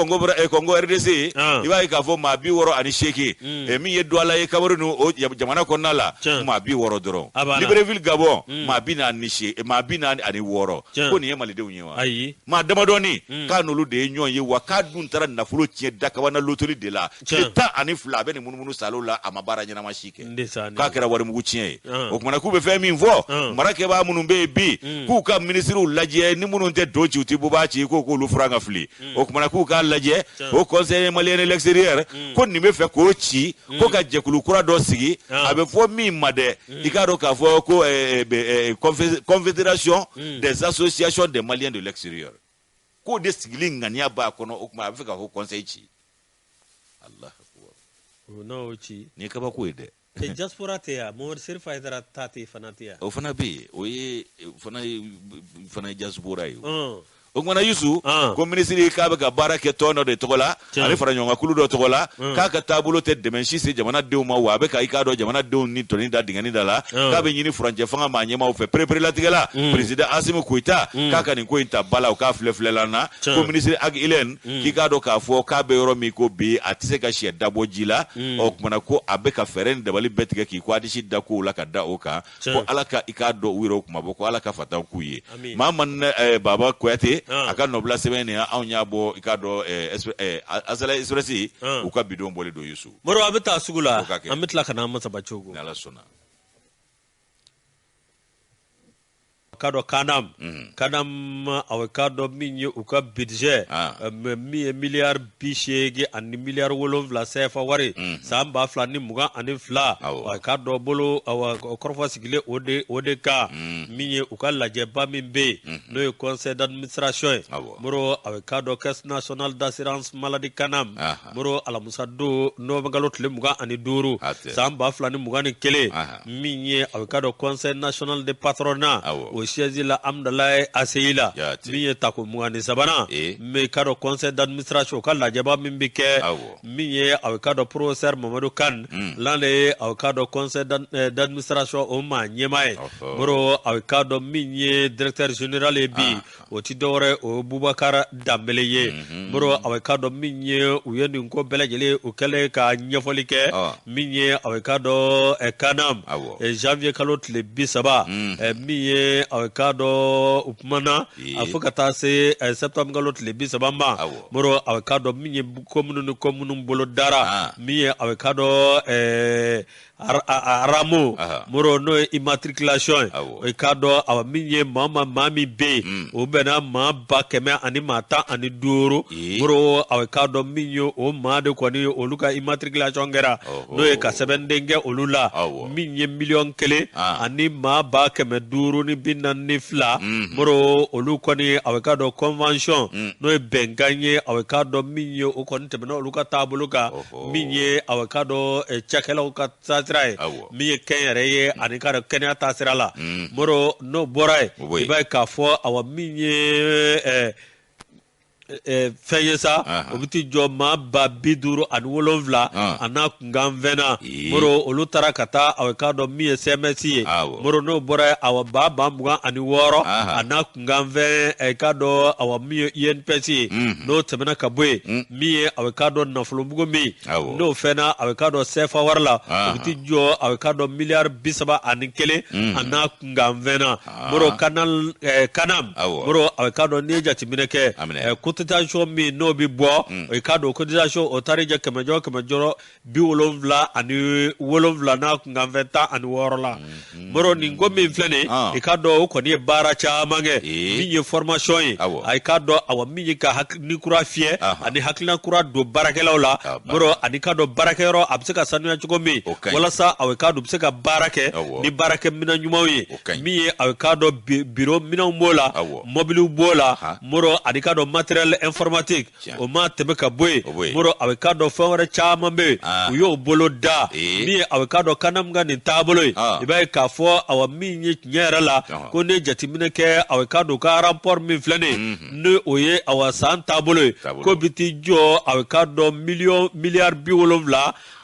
Kɔngo RDC, i b'a ye k'a fɔ maa 68, min ye Douala ye Cameroun, o jamana kɔnɔna la, maa 60 dɔrɔn. Libreville, Gabon, maa 40 ni see maa 46. Ko nin ye malidenw ye wa? Ayi. Maa damadɔni k'a n'olu de ye ɲɔgɔn ye, wa k'a dun taara nafolo tiɲɛ dakabana lotoli de la. Tile 12 a bɛ nin munumunu salo la, a ma baara ɲɛnama si kɛ, k'a kɛra warimugu tiɲɛ ye. O kumana k'u bɛ fɛn min fɔ mara kɛbaa minnu bɛ yen bi, k'u ka minisiriw lajɛ, ni minnu tɛ don ci, u tɛ buba ci, k'o k'olu furan ka fili. O kumana k'u k'a lajɛ o Conseil malien de l'extérieur, ko nin bɛ fɛ k'o ci, ko ka jɛkulu kura dɔ sigi, a bɛ fɔ min ma dɛ, i k'a dɔn k'a fɔ ko Confédération des associations des Maliens de l'extérieur, k'o de sigili ŋaniya b'a kɔnɔ. O tuma a bɛ fɛ ka ko conseil ci. Allah akbar! N'o ci. Nin ye kabako ye dɛ. Diaspora tɛ yan, Mohamed Serif Hayidara ta tɛ fana tɛ yan. O fana bɛ yen, o ye fana ye diaspora ye. O kumana Yusu, Ah. ko minisiri k'a bɛ ka baara kɛ tɔn dɔ de tɔgɔ la Tiɲɛ. ani faraɲɔgɔnkankulu dɔ tɔgɔ la, k'a ka taabolo tɛ dɛmɛ si se jamanadenw ma, wa a bɛ ka i k'a dɔn jamanadenw ni tɔni da dingɛni da la, k'a bɛ ɲini furancɛ fanga maa ɲɛmaaw fɛ, pereperelatigɛ la président Asimi Goyita, k'a ka nin ko in ta ba la, u k'a filɛ filɛlan na. Tiɲɛ. Ko minisiri Ag Ilɛn, k'i k'a dɔn k'a fɔ k'a bɛ yɔrɔ min ko bi, a tɛ se ka sɛ dabɔ ji la. Ɔ kumana ko a bɛ ka fɛɛrɛ ni dabali bɛɛ tigɛ k'i ko a disi da kow la ka da o kan. Tiɲɛ. Ko Ala ka i k'a dɔn u yɛrɛw kuma bɔ, ko Ala ka fataw k'u ye. Amin. Maa man Baba Kuyate Ah. a ka nɔbila sɛbɛn nin, anw y'a bɔ i k'a dɔn Asala Express Ah. u ka bidon bɔlen don Yusu. Moro, an bɛ taa sugu la. O ka kɛ. An bɛ tila ka na an masaba cogo. Ni Ala sɔnna. K'a dɔn Kanam, Kanam a k'a dɔn min ye u ka budget Ah. min ye miliyari 87 miliyari 7 CFA wari san 2022, Awɔ. a k'a dɔn bolo, awa, kɔrɔfɔ sigilen o de kan, min ye u ka lajɛba min bɛ yen, n'o ye conseil d'administration ye. Awɔ. Moro, a k'a dɔn Caisse nationale d'assurance maladie Kanam, Aha. Moro, alamisa don novembre kalo tile 25 A tɛ. san 2021, Aha. min ye a k'a dɔn conseil national de patronat, Awɔ. o siège la Amdalaye ACI la, Jaati. min ye tako 23nan, Eh. min k'a dɔn conseil d'administration o ka lajɛba min bɛ kɛ, Awɔ. min ye a k'a dɔn professeur Mamadu Kane l'ale ye a k'a dɔn conseil d'administration o maa ɲɛmaa ye. Ɔhɔ. Moro, a k'a dɔn min ye directeur général ye bi, o ti dɔwɛrɛ, o ye Bubakar Danbele ye. Moro, a k'a dɔn min ye u ye nin ko bɛɛ lajɛlen u kɛlen ka ɲɛfɔli kɛ, Ah. min ye a k'a dɔn Kanam Awɔ. Janvier kalo tile 30, min ye a k'a dɔn u kumana Ee. a fo ka taa se septembre kalo tile 30 ma. Awɔ. Moro, a k'a dɔn min ye ko minnu ni ko minnu bolo dara, Ah. min ye a k'a dɔn RAMO, Aha. Moro, n'o ye immatriculation ye. Awɔ. I k'a dɔn awa min ye maa maa min bɛ yen, o bɛnna maa 115,000. Ee. Moro, a k'a dɔn min ye o maa de kɔni olu ka immatriculation kɛra, Ɔhɔ. n'o ye ka sɛbɛnden kɛ olu la, Awɔ. min ye miliyɔn kelen Ah. ani maa 542,000. Moro, olu kɔni a k'a dɔn convention, n'o ye bɛnkan ye, a k'a dɔn min ye o kɔni tɛmɛna olu ka taabolo kan, Ɔhɔ. min ye a k'a dɔn cakɛlaw ka taasira ye, Awɔ. min ye kɛnyɛrɛ ye ani ka dɔn kɛnɛya taasira la. Moro, n'o bɔra yen, O bɔ yen. i b'a ye k'a fɔ awa min ye fɛn ye sa, Aha. o bɛ t'i jɔ maa 57,000 Ah. a n'a kunkanfɛn na. Ee. Moro, olu taara ka taa a k'a dɔn min ye CMS ye. Awɔ. Moro, n'o bɔra yen, awa 260,000 Aha. a n'a kunkanfɛn, k'a dɔn awa min ye INPS ye. N'o tɛmɛna ka bɔ yen, min ye a k'a dɔn nafolomugu min, Awɔ. n'o fɛnna a k'a dɔn CFA wari la, Aha. o bɛ t'i jɔ a k'a dɔn miliyari 31 a n'a kunkanfɛn na. Moro, kanal Kanam. Awɔ. Moro, a k'a dɔn n'i ye jateminɛ kɛ, Aminɛ. Cotisation min n'o bɛ bɔ, i k'a dɔn cotisation o taara jɛ kɛmɛ jɔ kɛmɛ jɔ 77 n'a kunkanfɛn 16 la. Moro, nin ko min filɛ nin ye, Ah. i k'a dɔn o kɔni ye baara caman kɛ, Ee. min ye formation ye, Awɔ. a i k'a dɔn awa min ye ka hakili kura fiyɛ Aha. ani hakilina kura don baarakɛlaw la. Ah, ba. Moro, ani k'a dɔn baarakɛyɔrɔ a bɛ se ka sanuya cogo min, O ka ɲi. walasa a k'a dɔn u bɛ se ka baara kɛ Awɔ. ni baarakɛminɛn ɲumanw ye, O ka ɲi. min ye a k'a dɔn bureau minɛnw b'o la, Awɔ. mɔbiliw b'o la. Aha. Moro, ani k'a dɔn matériel informatique, Tiɲɛ. o ma tɛmɛ ka bɔ yen. O bɔ yen. Moro, a bɛ k'a dɔn fɛn wɛrɛ caman bɛ yen, Ah. u y'o bolo da, Ee. min ye a bɛ k'a dɔn Kanam ka nin taabolo ye. Ah. I b'a ye k'a fɔ awa min ye tiɲɛ yɛrɛ la, Ɔhɔn. ko ne ye jateminɛ kɛ, a bɛ k'a dɔn u ka rapport min filɛ nin ye, ni o ye awa san taabolo ye, Taabolo. ko bi t'i jɔ a bɛ k'a dɔn miliyɔn miliyari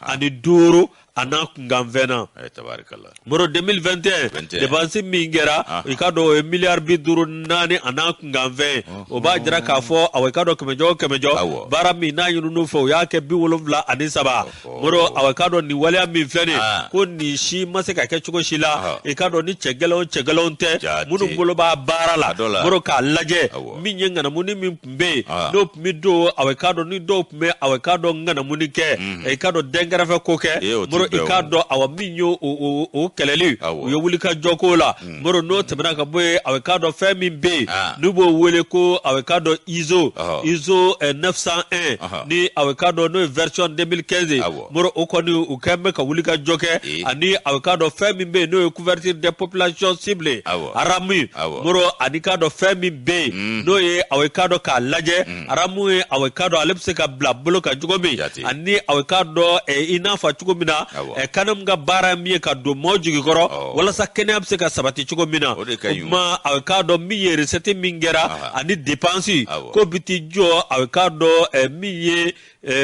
75 a n'a kunkanfɛn na. Eh, tabarikala. Moro, 2021 21. dépense min kɛra, Aha. i k'a dɔn o ye miliyari 54 a n'a kunkanfɛn. O b'a jira k'a fɔ awa i k'a dɔn kɛmɛ jɔ o kɛmɛ jɔ, Awɔ. baara min n'a ɲininu fɛ, u y'a kɛ 73. Ɔhɔ. Moro, awa i k'a dɔn nin waleya min filɛ nin ye, Ah. ko nin si ma se ka kɛ cogo si la, Aha. i k'a dɔn ni cɛ gɛlɛn o cɛ gɛlɛnw tɛ Jaati. minnu bolo b'a baara la. A dɔ la. Moro, k'a lajɛ, Awɔ. min ye ŋanamuni min tun bɛ yen, Ah. n'o tun bɛ don awa i k'a dɔn ni dɔw tun bɛ awa i k'a dɔn ŋanamuni kɛ, i k'a dɔn dɛnkɛrɛfɛ ko kɛ. Eh, o ti Moro, i bɛn k'a o. dɔn awa min ye o kɛlɛli, Awɔ. u ye wuli ka jɔ ko la. Moro, n'o tɛmɛna ka bɔ yen, a bɛ k'a dɔn fɛn min bɛ yen, Ah. n'u b'o wele ko a bɛ k'a dɔn ISO Ɔhɔ. ISO 901, Ɔhɔ. ni a bɛ k'a dɔn n'o ye version 2015 ye. Awɔ. Moro, o kɔni u kɛn bɛ ka wuli ka jɔ kɛ, Eh. ani a bɛ k'a dɔn fɛn min bɛ yen, n'o ye couverture des populations ciblées, Awɔ. RAMU. Awɔ. Moro, ani k'a dɔn fɛn min bɛ yen, n'o ye a bɛ k'a dɔn k'a lajɛ RAMU ye, a bɛ k'a dɔn ale bɛ se ka bila bolo kan cogo min, Jate. ani a bɛ k'a dɔn i n'a fɔ cogo min na. CANAM ka baara min ye ka don maaw jigi kɔrɔ walasa kɛnɛya bɛ se ka sabati cogo min na. O tuma a k'a dɔn min ye recette min kɛra ani dépense ko bɛ t'i jɔ a k'a dɔn min ye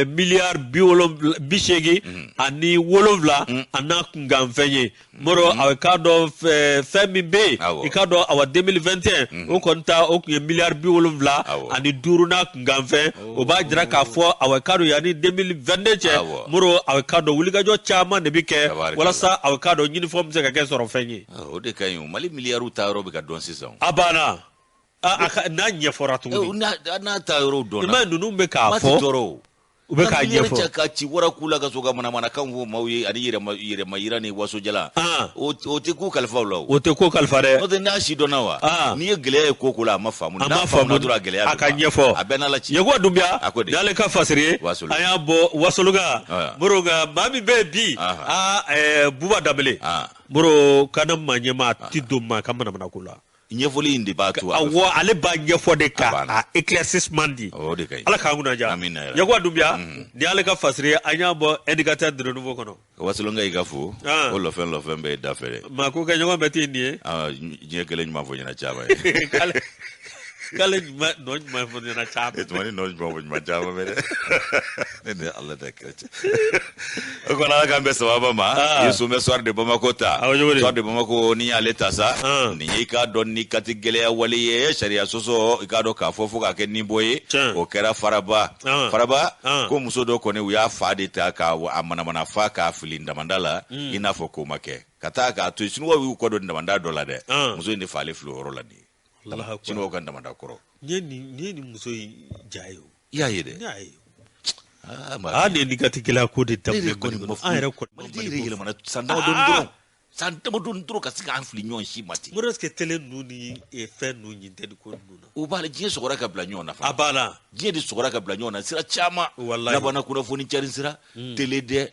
miliyari 87 a n'a kunkanfɛn ye. Moro a k'a dɔn fɛn min bɛ yen, i k'a dɔn awa 2021 o kɔni ta o tun ye miliyari 75 n'a kunkanfɛn. O b'a jira k'a fɔ awa k'a dɔn yanni 2022 cɛ, Moro a k'a dɔn wulikajɔ caman de bɛ kɛ walasa a k'a dɔn ɲinifɛnw bɛ se ka kɛ sɔrɔfɛn ye. O de ka ɲi, Mali miliyariw ta yɔrɔ bɛ ka dɔn sisan. A banna. N'a ɲɛfɔra tuguni. N'a ta yɔrɔw dɔnna. I m'a ye ninnu bɛ k'a fɔ. U bɛ k'a ɲɛfɔ. Cɛ ka ci wara k'u la ka sɔrɔ ka manamanakan fɔ maaw ye ani yɛrɛmayira ni wasojala. O tɛ ko kalifa u la o. O tɛ ko kalifa dɛ. N'o tɛ n'a si dɔnna wa. N'i ye gɛlɛya ye ko ko la a ma faamu. A ma faamu dɔrɔn a gɛlɛya. A ka ɲɛfɔ. A bɛɛ n'Ala ci. Yakuba Dunbiya. A ko di. N'ale ka fasiri ye. An y'a bɔ Wasoloka. Moro nka maa min bɛ yen bi. Aa Buba Danbele. Moro CANAM maa ɲɛmaa ti don maa ka manamanako la. Ɲɛfɔli in de b'a to. Awɔ, ale b'a ɲɛfɔ de ka a éclaircissement di. O de ka ɲi. Ala k'an kunna diya. Amina. Yakuba Dunbiya, ni y'ale ka fasiri ye, an y'a bɔ indicateur du renouveau kɔnɔ. Wasolonka i ka fo. Ko lɔfɛn lɔfɛn bɛɛ ye da fɛ dɛ. Maa ko kɛ ɲɔgɔn bɛɛ tɛ nin ye. Diɲɛ kelen ɲuman fɔ ɲɛna caman ye. K'ale ɲuman nɔ ɲuman fɔ ɲɛna caman. E tuma ni nɔ ɲuman fɔ ɲuman caman bɛ dɛ. Ne ni Ala tɛ kɛlɛ cɛ. O kɔni Ala k'an bɛn sababa ma. Yesu bɛ Soir de Bamako ta. Soir de Bamako n'i y'ale ta sa. Nin ye i k'a dɔn ni kati gɛlɛya wale ye sariya sɔsɔ i k'a dɔn k'a fɔ fo k'a kɛ nin bɔ ye. O kɛra Faraba. Faraba ko muso dɔ kɔni u y'a fa de ta k'a manamana fa k'a fili damanda la i n'a fɔ ko ma kɛ. Ka taa k'a to Sinuwaw y'u kɔ don damanda dɔ la dɛ. Muso in de f'ale fili o yɔrɔ la nin ye. Sinuwaw ka damanda kɔrɔ. Nin ye nin muso in ja ye o. I y'a ye dɛ. Ne y'a ye. Aa nin ye kati gɛlɛya ko de daminɛ Mali kɔnɔ. An yɛrɛ kɔni. Maliden yɛrɛ yɛlɛmana san damadɔni dɔrɔn. San damadɔni dɔrɔn ka se k'an fili ɲɔgɔn si ma ten. Moro est-ce que télé ninnu ni fɛn ninnu ɲin tɛ nin ko ninnu na. O b'a la diɲɛ sɔgɔra ka bila ɲɔgɔn na fana. A b'a la. Diɲɛ de sɔgɔra ka bila ɲɔgɔn na sira caman. Walahi. Labanna kunnafoni cari sira. Télé dɛ.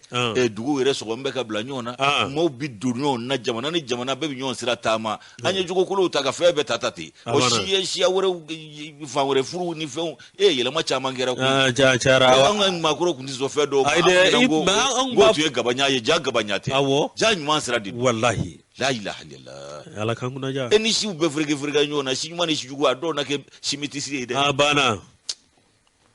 Dugu yɛrɛ sɔgɔn bɛ ka bila ɲɔgɔn na. Maaw bi don ɲɔgɔn na jamana ni jamana bɛɛ bɛ ɲɔgɔn sira taama. An ye jogokolow ta ka fɛn bɛɛ ta ta ten. O si ye siya wɛrɛw fan wɛrɛ furuw ni fɛnw yɛlɛma caman kɛra koyi. Cayara. An ka maakɔrɔw tun tɛ sɔn fɛn dɔw ma. Ayi dɛ, N ko tun ye gabanya ye, ja gabanya tɛ. Awɔ. Ja ɲuman sira de don. Walahi. La ilaha illallah. Ala k'an kunna diya. E ni siw bɛɛ fereke fereke ɲɔgɔn na, si ɲuman ni si jugu a dɔw na kɛ simitisi ye dɛ. A banna.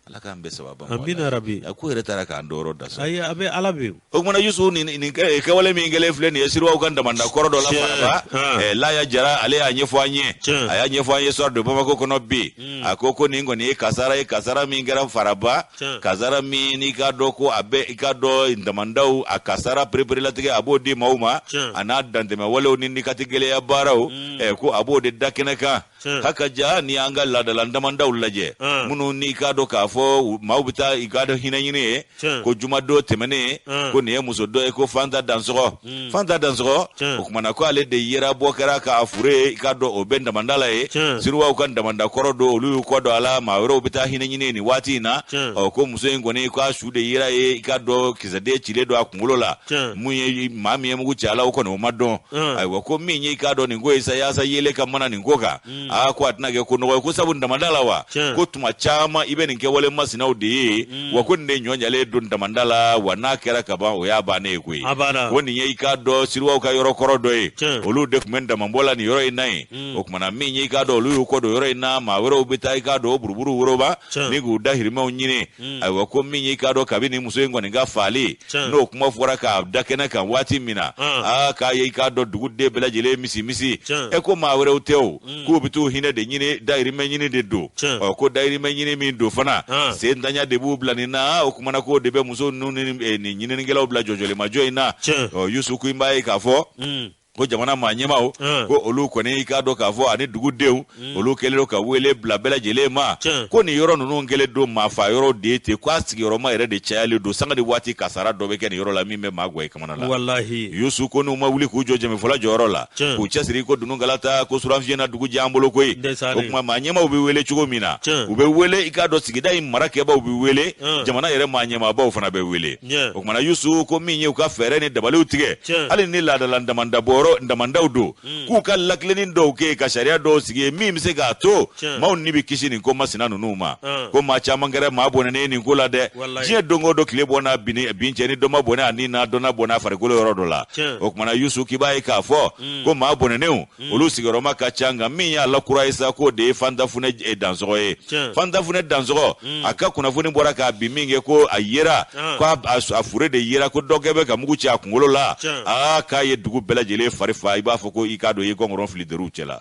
Ala k'an bɛɛ sababa ma. Amina rabi. A ko yɛrɛ taara k'an dɔyɔrɔ da sa. Ayi a bɛ Ala bɛ yen. O kumana Yusu nin kɛwale min kɛlen filɛ nin ye Siriwaw ka damanda kɔrɔ dɔ la Faraba. Laya Jara ale y'a ɲɛfɔ an ye. A y'a ɲɛfɔ an ye Soir de Bamako kɔnɔ bi. A ko ko nin kɔni ye kasara ye, kasara min kɛra Faraba. Kasara min i k'a dɔn ko a bɛ i k'a dɔn damandaw a kasara pereperelatigɛ a b'o di maaw ma. A n'a dantɛmɛwalew ni kati gɛlɛya baaraw. Ko a b'o de da kɛnɛ kan. Haka ja ni an ka laadala damandaw lajɛ minnu n'i k'a dɔn k'a fɔ maaw bɛ taa i k'a dɔn hinɛ ɲini ye ko jumadon tɛmɛnen ko nin ye muso dɔ ye ko Fanta Dansɔgɔ. Fanta Dansɔgɔ o kumana ko ale de yera bɔ kɛra k'a fure ye i k'a dɔn o bɛ damanda la ye. Siriwaw ka damanda kɔrɔ don olu y'u kɔ don a la maa wɛrɛw bɛ taa hinɛ ɲini nin waati in na. Ɔ ko muso in kɔni k'a su de yera ye i k'a dɔn kisɛden cilen don a kunkolo la. Mun ye maa min ye mugu ci a la o kɔni o ma dɔn. Ayiwa ko min ye i k'a dɔn nin ko ye sa yaasa yelen ka mana nin ko kan. Aa ko a tɛna kɛ ko nɔgɔ ye ko sabu damanda la wa ko tuma caman i bɛ nin kɛwale masinaw de ye wa ko nin de ɲɔ ɲalen don damanda la wa n'a kɛra kaban o y'a bannen ye koyi. Ko nin ye i k'a dɔn Siriwaw ka yɔrɔ kɔrɔ dɔ ye olu de tun bɛ damanbɔ la nin yɔrɔ in na yen. O kumana min ye i k'a dɔn olu y'u kɔ don yɔrɔ in na maa wɛrɛw bɛ taa i k'a dɔn o buruburu woroba ni k'u dahirimɛw ɲini. Ayiwa ko min ye i k'a dɔn kabini muso in kɔni ka faali n'o kuma fɔra k'a da kɛnɛ kan waati min na aa k'a ye i k'a dɔn duguden bɛɛ lajɛlen misi misi e ko maa wɛrɛw tɛ o k'u bɛ t'u hinɛ de ɲini dahirimɛ ɲini de don. Ɔ ko dahirimɛ ɲini min don fana sentanya de b'u bila nin na o kumana k'o de bɛ muso ninnu ni nin ɲininikɛlaw bila jɔjɔlimajɔ in na. Ɔ Yusu ko i b'a ye k'a fɔ ko jamana maa ɲɛmaaw ko olu kɔni i k'a dɔn k'a fɔ ani dugudenw olu kɛlen don ka wele bila bɛɛ lajɛlen ma ko nin yɔrɔ ninnu kɛlen don maafa yɔrɔ de ye ten k'a sigiyɔrɔma yɛrɛ de cayalen don sanga ni waati kasara dɔ bɛ kɛ nin yɔrɔ la min bɛ maa gɔ i kamana la. Walahi. Yusu ko n'u ma wuli k'u jɔ jɛmɛfɔla jɔyɔrɔ la k'u cɛsiri ko dununkala ta ko suranfiyen na dugu jɛ an bolo koyi. O tuma maa ɲɛmaaw bɛ wele cogo min na u bɛ wele i k'a dɔn sigida in marakɛbaw bɛ wele jamana yɛrɛ maa ɲɛmaabaw fana bɛ wele. O kumana Yusu ko min ye u ka fɛɛrɛ ni dabaliw tigɛ hali ni laadala damanda bɔ yɔrɔ damandaw don k'u ka lakilenni dɔw kɛ ka sariya dɔw sigi yen min bɛ se k'a to maaw ni bɛ kisi nin ko masina ninnu ma. Ko maa caman kɛra maa bɔnɛnen ye nin ko la dɛ. Diɲɛ don o don tile bɔ n'a bin cɛ ni dɔ ma bɔnɛ a ni na, dɔ na bɔnɛ a farikolo yɔrɔ dɔ la. O kumana Yusu, k'i b'a ye k'a fɔ ko maa bɔnɛnenw olu sigiyɔrɔma ka ca, nka min y'a la kura ye sa, k'o de ye Fanta Funɛ Dansɔgɔ ye. Fanta Funɛ Dansɔgɔ, a ka kunnafoni bɔra k'a bin min kɛ, ko a yera ko a fure de yera, ko dɔ kɛ bɛ ka mugu ci a kunkolo la. Aa, k'a ye dugu bɛɛ lajɛlen fari fa, i b'a fɔ ko i k'a dɔn i ye gɔngɔrɔn fili deriw cɛ la.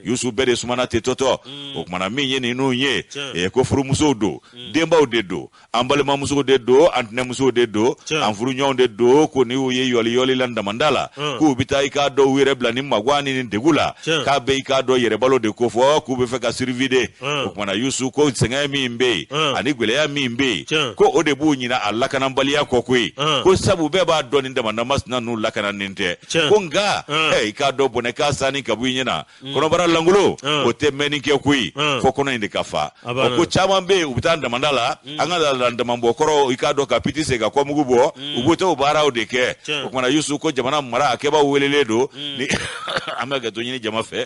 Yusu, bɛɛ de sumana ten tɔtɔ. O kumana min ye ninnu ye, ko furumusow don, denbaw de don, an balimamusow de don, an tɛnɛmusow de don, an furuɲɔgɔnw de don, ko ni y'u ye yɔli yɔli la damanda la, k'u bɛ taa i k'a dɔn u yɛrɛ bila ni magan ni nin degun la, k'a bɛ i k'a dɔn yɛrɛbalo de ko fɔ k'u bɛ fɛ ka survie de. O kumana Yusu, ko sɛgɛn min bɛ yen ani gɛlɛya min bɛ yen, ko o de b'u ɲina a lakanabaliya kɔ koyi, ko sabu bɛɛ b'a dɔn nin damanda masina ninnu lakananen tɛ. Ko nka i k'a dɔn bɔnɛ k'a sanni ka bɔ i ɲɛna, kɔnɔbara lankolon o tɛ mɛnni kɛ koyi, fo kɔnɔ in de ka fa. O ko caman bɛ yen, u bɛ taa damanda la, an ka la damabɔ kɔrɔ, i k'a dɔn ka piti sen ka kɔmugu bɔ, u b'o t'o baaraw de kɛ. O kumana Yusu, ko jamana mara a kɛbaaw welelen don ni an bɛ hakɛto ɲini jama fɛ,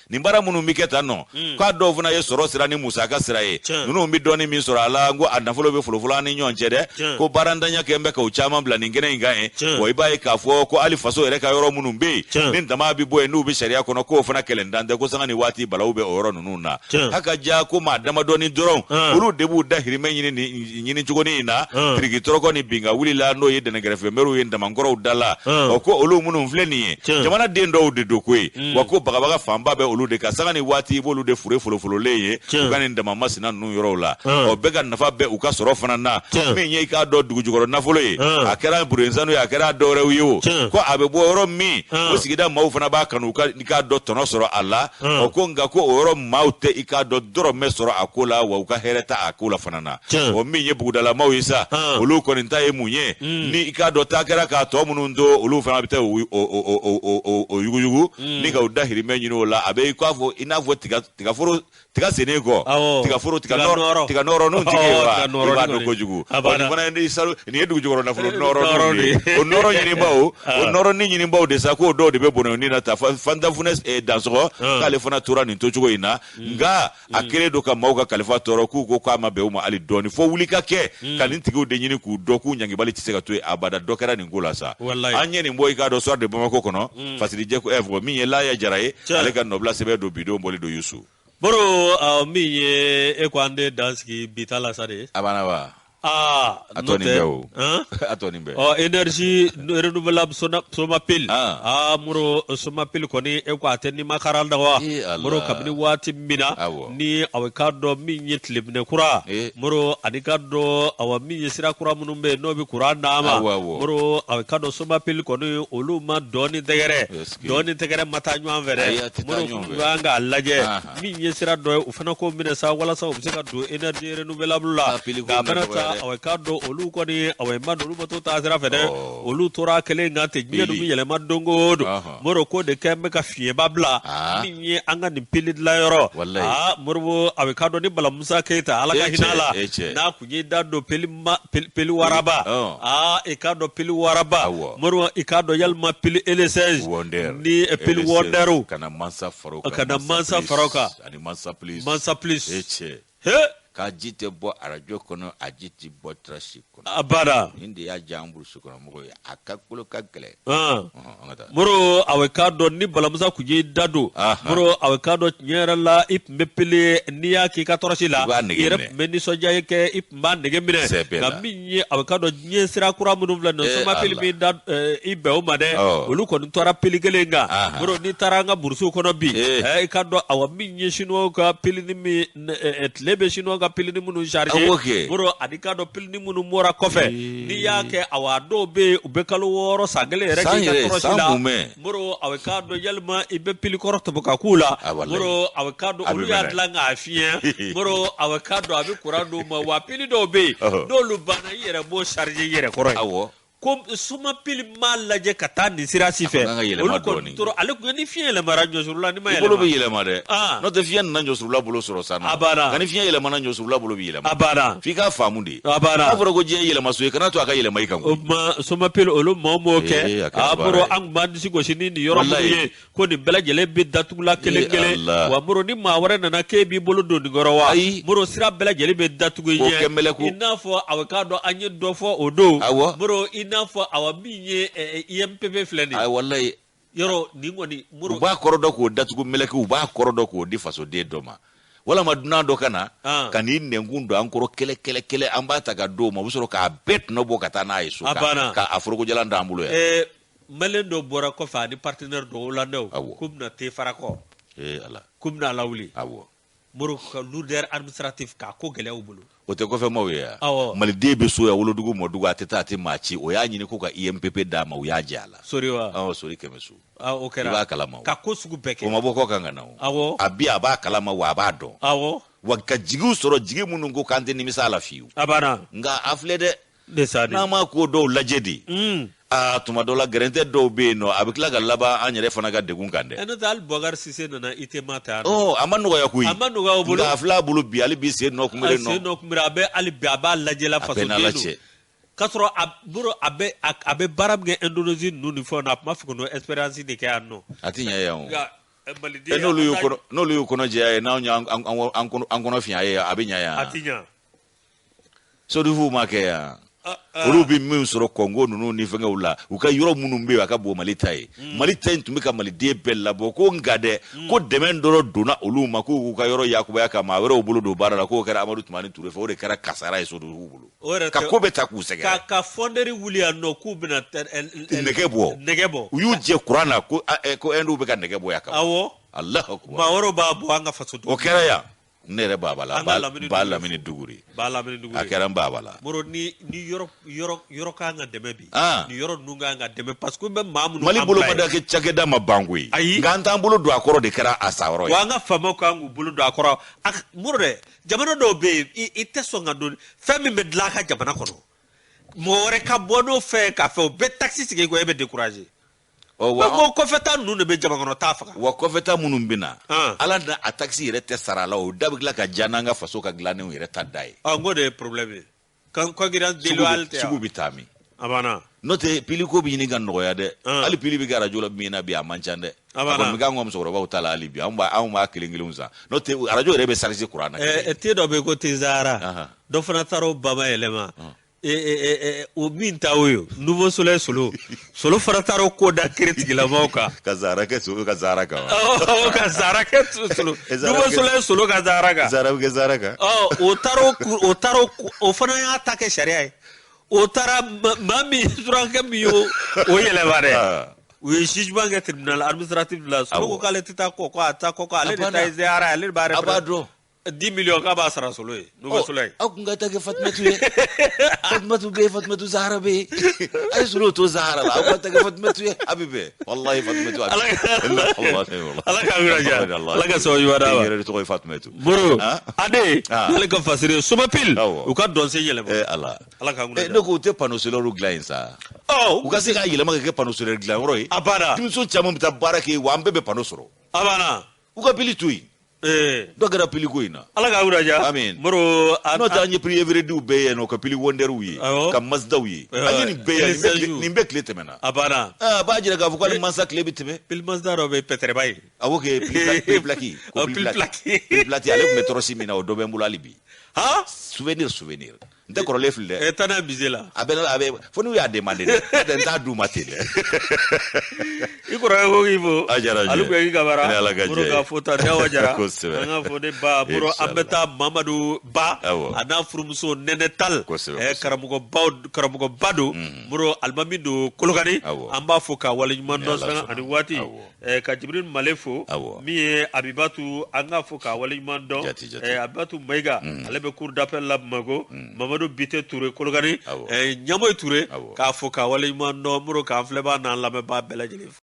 nin baara minnu bɛ kɛ tan nɔ, k'a dɔw fana ye sɔrɔ sira ni musaka sira ye. Ninnu bɛ dɔɔni min sɔrɔ a la, n ko a nafolo bɛ folofolo an ni ɲɔgɔn cɛ dɛ. Ko baarantanya kɛ bɛ k'o caman bila nin kɛnɛ in kan ye. Wa i b'a ye k'a fɔ ko hali faso yɛrɛ ka yɔrɔ minnu bɛ yen ni dama bɛ bɔ yen, n'u bɛ sariya kɔnɔ, k'o fana kɛlɛntan tɛ, ko sanga ni waati balawu bɛ o yɔrɔ ninnu na. Haka ja, ko maa damadɔni dɔrɔn, olu de b'u dahirimɛ ɲini nin ɲini cogonin in na, tiriki tɔrɔkɔ ni binka wuli la, n'o ye dɛnɛkɛrɛfɛ mɛriw ye damankɔrɔw da la. Ɔ, ko olu minnu filɛ nin ye, jamana den dɔw de don koyi. Wa ko bagabaga fanba bɛ olu de kan, sanga ni waati i b'olu de fure folofololen ye u ka nin dama masina ninnu yɔrɔw la. Ɔ, bɛɛ ka nafa bɛ u ka sɔrɔ fana na, min ye i k'a dɔn dugujukɔrɔ nafolo ye, a kɛra burensanu ye, a kɛra dɔwɛrɛw ye o, ko a bɛ bɔ yɔrɔ min, o sigida maaw fana b'a kanu u ka i k'a dɔn tɔnɔ sɔrɔ a la. Ɔ, ko nka ko o yɔrɔ maaw tɛ i k'a dɔn dɔrɔmɛ sɔrɔ a ko la, wa u ka hɛrɛ ta a ko la fana na. O min ye bugudalamaw ye sa, olu kɔni ta ye mun ye? Ni i k'a dɔn taa kɛra k'a tɔ minnu to, olu fana bɛ taa o yuguyugu ni ka u dahirimɛ ɲini o la. A bɛ i k'a fɔ i n'a fɔ tiga tigaforo, tiga sennen kɔ, tigaforo, tiga nɔrɔ, tiga nɔrɔ tigi ye wa, i b'a dɔn kojugu. Ɔ, nin fana ye salo, nin ye dugujukɔrɔ nafolo nɔrɔ de ye. O nɔrɔ ɲinibaw, o nɔrɔ ni ɲinibaw de sa, k'o dɔw de bɛ bɔnɛ ni na ta. Fanta Funɛ Dansɔgɔ, k'ale fana tora nin tocogo in na, nka a kɛlen don ka maaw ka kalifa tɔɔrɔ, k'u ko k'a ma bɛn u ma hali dɔɔni, fo wuli ka kɛ ka nin tigiw de ɲini k'u dɔn, k'u ɲangibali tɛ se ka to yen abada. Dɔ kɛra nin ko la sa. An ye nin bɔ i k'a dɔn Soir de Bamako kɔnɔ, fasirijɛ ko min ye Laya Jara ye, ale ka nɔbila sɛbɛn don bidon bɔli don, Yusu. Boro, min ye e ko an de dan sigi bi ta la sa de. A banna wa? Aa. A tɔ nin bɛɛ o, a tɔ nin bɛɛ. Ɔ, énergie renouvelable Somapil, aa Moro, Somapil kɔni, e ko a tɛ ni ma karan da wa. Moro, kabini waati min na ni a k'a dɔn min ye tileminɛ kura, Moro, ani k'a dɔn awa min ye sira kura minnu bɛ yen n'o bɛ kuran d'a ma, Moro, a k'a dɔn Somapil kɔni, olu ma dɔɔni tɛgɛrɛ, dɔɔni tɛgɛrɛ ma taa ɲɔgɔn fɛ dɛ. Moro, an k'a lajɛ min ye sira dɔ ye, u fana k'o minɛ sa walasa u bɛ se ka don énergie renouvelable la. K'a fana ta, a k'a dɔn olu kɔni, awa ma olu ma to taa sira fɛ dɛ, olu tora kelen kan ten. Diɲɛ dun bɛ yɛlɛma don o don. Moro, ko de kɛ bɛ ka fiɲɛba bila min ye an ka nin pili dilan yɔrɔ. Aa Moribo, a bɛ k'a dɔn ni Bala Musa Keyita, Ala ka hinɛ a la, n'a kun ye da don pili pili waraba, aa i k'a dɔn pili waraba, Moribo, i k'a dɔn yalima pili L16 ni pili Wonder, ka na Mansa fara ka na Mansa fara o kan, ani Mansa Plus. Mansa Plus. E cɛ, he. K'a ji tɛ bɔ arajo kɔnɔ, a ji tɛ bɔ tɔrɔsi kɔnɔ. A bada. Nin de y'a diya an burusi kɔnɔ mɔgɔw ye, a ka kolo ka gɛlɛn. An ka taa. Moro, a bɛ k'a dɔn ni Balamusa kun y'i da don, Moro, a bɛ k'a dɔn tiɲɛ yɛrɛ la, i tun bɛ pele n'i y'a k'i ka tɔrɔsi la, I b'a nege i yɛrɛ minɛ. tun bɛ nisɔndiya kɛ, i tun b'a nege minɛ. Sɛbɛ la. Nka min ye a bɛ k'a dɔn diɲɛ sira kura minnu filɛ nin ye, Somapili Allah. min da i bɛn o ma dɛ, olu kɔni tora pili kelen kan. Moro, n'i taara an ka burusiw kɔnɔ bi, i k'a dɔn awa min ye chinois ka pilini min tile bɛ chinois ka pilini minnu charger, Moro, ani k'a dɔn pilini minnu bɔra kɔfɛ, n'i y'a kɛ, awa dɔw bɛ yen, u bɛ kalo 6, san kelen yɛrɛ San k'i ka yɛrɛ, tɔrɔsi san la. mun. Moro, a bɛ k'a dɔn yalima i bɛ pili kɔrɔ tɔmɔ ka k'u la. Ah, wallahi. Moro, a bɛ k'a dɔn A bɛ olu y'a mɛnɛ. dilan k'a fiyɛ. Moro, a bɛ k'a dɔn a bɛ kuran d'u ma, wa pili dɔw bɛ yen, n'olu banna, i yɛrɛ b'o charger i yɛrɛ kɔrɔ yen. Ko Ko Somapili m'a lajɛ ka taa nin sira si fɛ. A kan ka yɛlɛma dɔɔnin. Olu ale kun ni fiɲɛ yɛlɛmara ɲɔsurula ni ma yɛlɛma. I bolo bɛ yɛlɛma dɛ. N'o tɛ fiɲɛ nana ɲɔsurula bolo sɔrɔ sa. A banna. Nka ni fiɲɛ yɛlɛmana ɲɔsurula bolo bɛ yɛlɛma. A banna. F'i k'a faamu de. A banna. N'a fɔra ko diɲɛ yɛlɛmaso ye, kana to a ka yɛlɛma i kan koyi. O tuma Somapili olu maaw m'o kɛ. A bolo an tun b'an disi gosi ni nin yɔrɔ minnu ye. Ko nin bɛɛ lajɛlen bɛ datugula kelen kelen wa Moro ni maa wɛrɛ nana k'e b'i bolo don nin kɔrɔ wa Moro sira bɛɛ lajɛlen bɛ datugu i ɲɛ i n'a fɔ awa k'a dɔn an ye dɔ fɔ o don Moro i n'a fɔ awa min ye IMPP filɛ nin ye walayi yɔrɔ nin kɔni Moro u b'a kɔrɔ dɔn k'o datugu mɛlɛkɛ u b'a kɔrɔ dɔn k'o di fasoden dɔ ma walama dunan dɔ ka na ka n'i nɛnkun don an kɔrɔ kɛlɛ kɛlɛ kɛlɛ an b'a ta ka d'o ma u bɛ sɔrɔ k'a bɛɛ tɔnɔ bɔ ka taa n'a ye so k'a forokojalan d'an bolo yan. Malien dɔ bɔra kɔfɛ ani partenaire dɔ hollandais k'u bɛna te fara kɔ k'u bɛna lawuli Moro ka lourdeur administrative k'a ko gɛlɛya u bolo. O tɛ kɔfɛmaaw ye yan maliden bɛ so yan wolodugu mɔdugu a tɛ taa a tɛ maa ci o y'a ɲini ko ka IMPP d'a ma u y'a jɛ a la. Sori wa sori Kɛmɛso. O kɛra i b'a kalama ka ko sugu bɛɛ kɛ. O ma bɔ kɔ kan ka na o. A bi a b'a kalama wa a b'a dɔn. Wa ka jigiw sɔrɔ jigi minnu ko k'an tɛ nimisa a la fiyewu. A banna. Nka a filɛ dɛ. N'an ma ko dɔw lajɛ de aa tuma dɔ la gɛrɛntɛ dɔw bɛ yen nɔ a bɛ tila ka laban an yɛrɛ fana ka degun kan dɛ. N'o tɛ hali Bubakari Sise nana ITEMA ta yan. A ma nɔgɔya koyi. A ma nɔgɔya o bolo. Nka a filɛ a bolo bi hali bi sen nɔ kunbere nɔ. A sen nɔ kunbere a bɛ hali bi a b'a lajɛ la fasoden don. K'a sɔrɔ a bolo a bɛ baara min kɛ Indonésie ninnu ni fɛnw na a tun b'a fɛ ka n'o expérience de kɛ yan nɔ. A tɛ ɲɛ yan o. N'olu y'u kɔnɔ jɛya ye n'anw y'an kɔnɔ finya ye a bɛ ɲɛ yan. A tɛ ɲɛ. Sodifuw ma kɛ yan olu bɛ min sɔrɔ Kɔngo ninnu ni fɛngɛw la u ka yɔrɔ minnu bɛ yen a ka bon Mali ta ye Mali ta in tun bɛ ka maliden bɛɛ labɔ ko nka dɛ ko dɛmɛ dɔrɔn donna olu ma k'u k'u ka yɔrɔ yakubaya ka maa wɛrɛw bolo don baara la k'o kɛra Amadu Tumani Ture fɛ o de kɛra kasara ye Sodifuw bolo ka ko bɛɛ ta k'u sɛgɛrɛ ka fonderie wuli yan nɔ k'u bɛna nɛgɛ bɔ u y'u jɛ kuran na ko Ɛndiw bɛ ka nɛgɛ bɔ yan ka awɔ Alahu akubar maa wɛrɛw b'a bɔ an ka faso o kɛra yan. Ne yɛrɛ baba la ba lamini duguri a kɛra n baba la Moro ni yɔrɔ kan ka dɛmɛ bi ni yɔrɔ ninnu kan ka dɛmɛ parce que bɛ maa minnu Mali bolo ma da kɛ cakɛda ma ban koyi ayi nka an t'an bolo don a kɔrɔ de kɛra a sayɔrɔ ye wa an ka faamaw kan k'u bolo don a kɔrɔ Moro dɛ jamana dɔw bɛ yen i tɛ sɔn ka don fɛn min bɛ dilan a ka jamana kɔnɔ mɔgɔ wɛrɛ ka bɔ n'o fɛn k'a fɛ o bɛ taxe sigi i kɔ e bɛ décourager. Wa kɔfɛta ninnu de bɛ jamanakɔnɔtaa faga wa kɔfɛta minnu bɛ na ala na a taxe yɛrɛ tɛ sara la o da bɛ tila ka diya n'an ka faso ka dilannenw yɛrɛ ta da ye n ko de ye problème ye concurrence déloyale tɛ sugu bɛ taa min a banna n'o tɛ piliko bɛ ɲini ka nɔgɔya dɛ hali pili bɛ kɛ arajo la min na bi a man ca dɛ a kɔni bɛ k'an ka musokɔrɔbaw ta la hali bi anw b'a kelen kelenw san n'o tɛ arajo yɛrɛ bɛ charger kuran na te dɔ bɛ yen ko te Zahara dɔ fana taara o bama yɛlɛma o min ta o ye Nouveau Soleil solo solo fana taara o ko da kiri tigilamaw kan ka Zahara kɛ solo ka Zahara kan ka Zahara kɛ solo Nouveau Soleil solo ka Zahara kan Zahara bɛ kɛ Zahara kan o taara o fana y'a ta kɛ sariya ye o taara maa min surakɛ min y'o o yɛlɛma dɛ u ye jugement kɛ tribunal administratif la solo ko k'ale tɛ taa kɔ ko a taa kɔ ko ale de ta ye Zahara ale de b'a a b'a dɔn 10 millions k'a b'a sara solo ye Nouveau Soleil aw kun ka taa kɛ Fatumatu ye Fatumatu bɛ yen Fatumatu Zahara bɛ yen a ye solo to Zahara la aw ka taa kɛ Fatumatu ye a bɛ bɛn walahi Fatumatu a bɛ Ala k'a wuli ja Ala ka sababu ɲuman d'a ma yɛrɛ de tɔgɔ ye Fatumatu Moro Ade ale ka fasiri Somapil u ka dɔnsen yɛlɛma Ala Ala k'an kunna ne ko u tɛ panneau solaire dilan yen sa u ka se k'a yɛlɛma ka kɛ panneau solaire dilan yɔrɔ ye a banna denmisɛn caman bɛ taa baara kɛ wa an bɛɛ bɛ panneau sɔrɔ a banna u ka pili to yen dɔ kɛra pili ko in na Ala k'a wuli ja amin Moro n'o tɛ an ye pili Evereadyw bɛɛ ye nɔ ka pili Wonderw ye ka Mazdaw ye an ye nin bɛɛ ye nin bɛɛ tile tɛmɛna a banna a b'a jira k'a fɔ k'ale mansa tile bɛ tɛmɛ pili Mazda dɔ bɛ pɛtɛrɛba ye awɔ kɛ pili plaki ko pili plaki ale tun bɛ tɔrɔsi min na o dɔ bɛ n bolo hali bi souvenir n tɛ kɔrɔlen fili dɛ taa n'a musée la a bɛ fo n'u y'a demandé dɛ n t'a d'u ma ten dɛ i kɔrɔkɛ ko k'i fo a diyara n ye ale Kuyaki Kamara ni Ala ka Moro jɛ ka fo ta ni Awa Jara kosɛbɛ an ka fo ne ba Moro an bɛ taa Mamadu Ba a n'a furumuso Nɛnɛ Tal kosɛbɛ karamɔgɔba don Moro alimami don Kolokani an b'a fo k'a waleɲuman dɔn sanga ani waati ka Jibril Male fo min ye Abibatu an k'a fo k'a waleɲuman dɔn Abibatu Mayiga ale bɛ cour d'appel la Bamakɔ Mamadu Bite Ture Kolokani Ɲamoyi Ture k'a fo k'a waleɲuman dɔn Moro k'an filɛbaa n'an lamɛnbaa bɛɛ lajɛlen fo.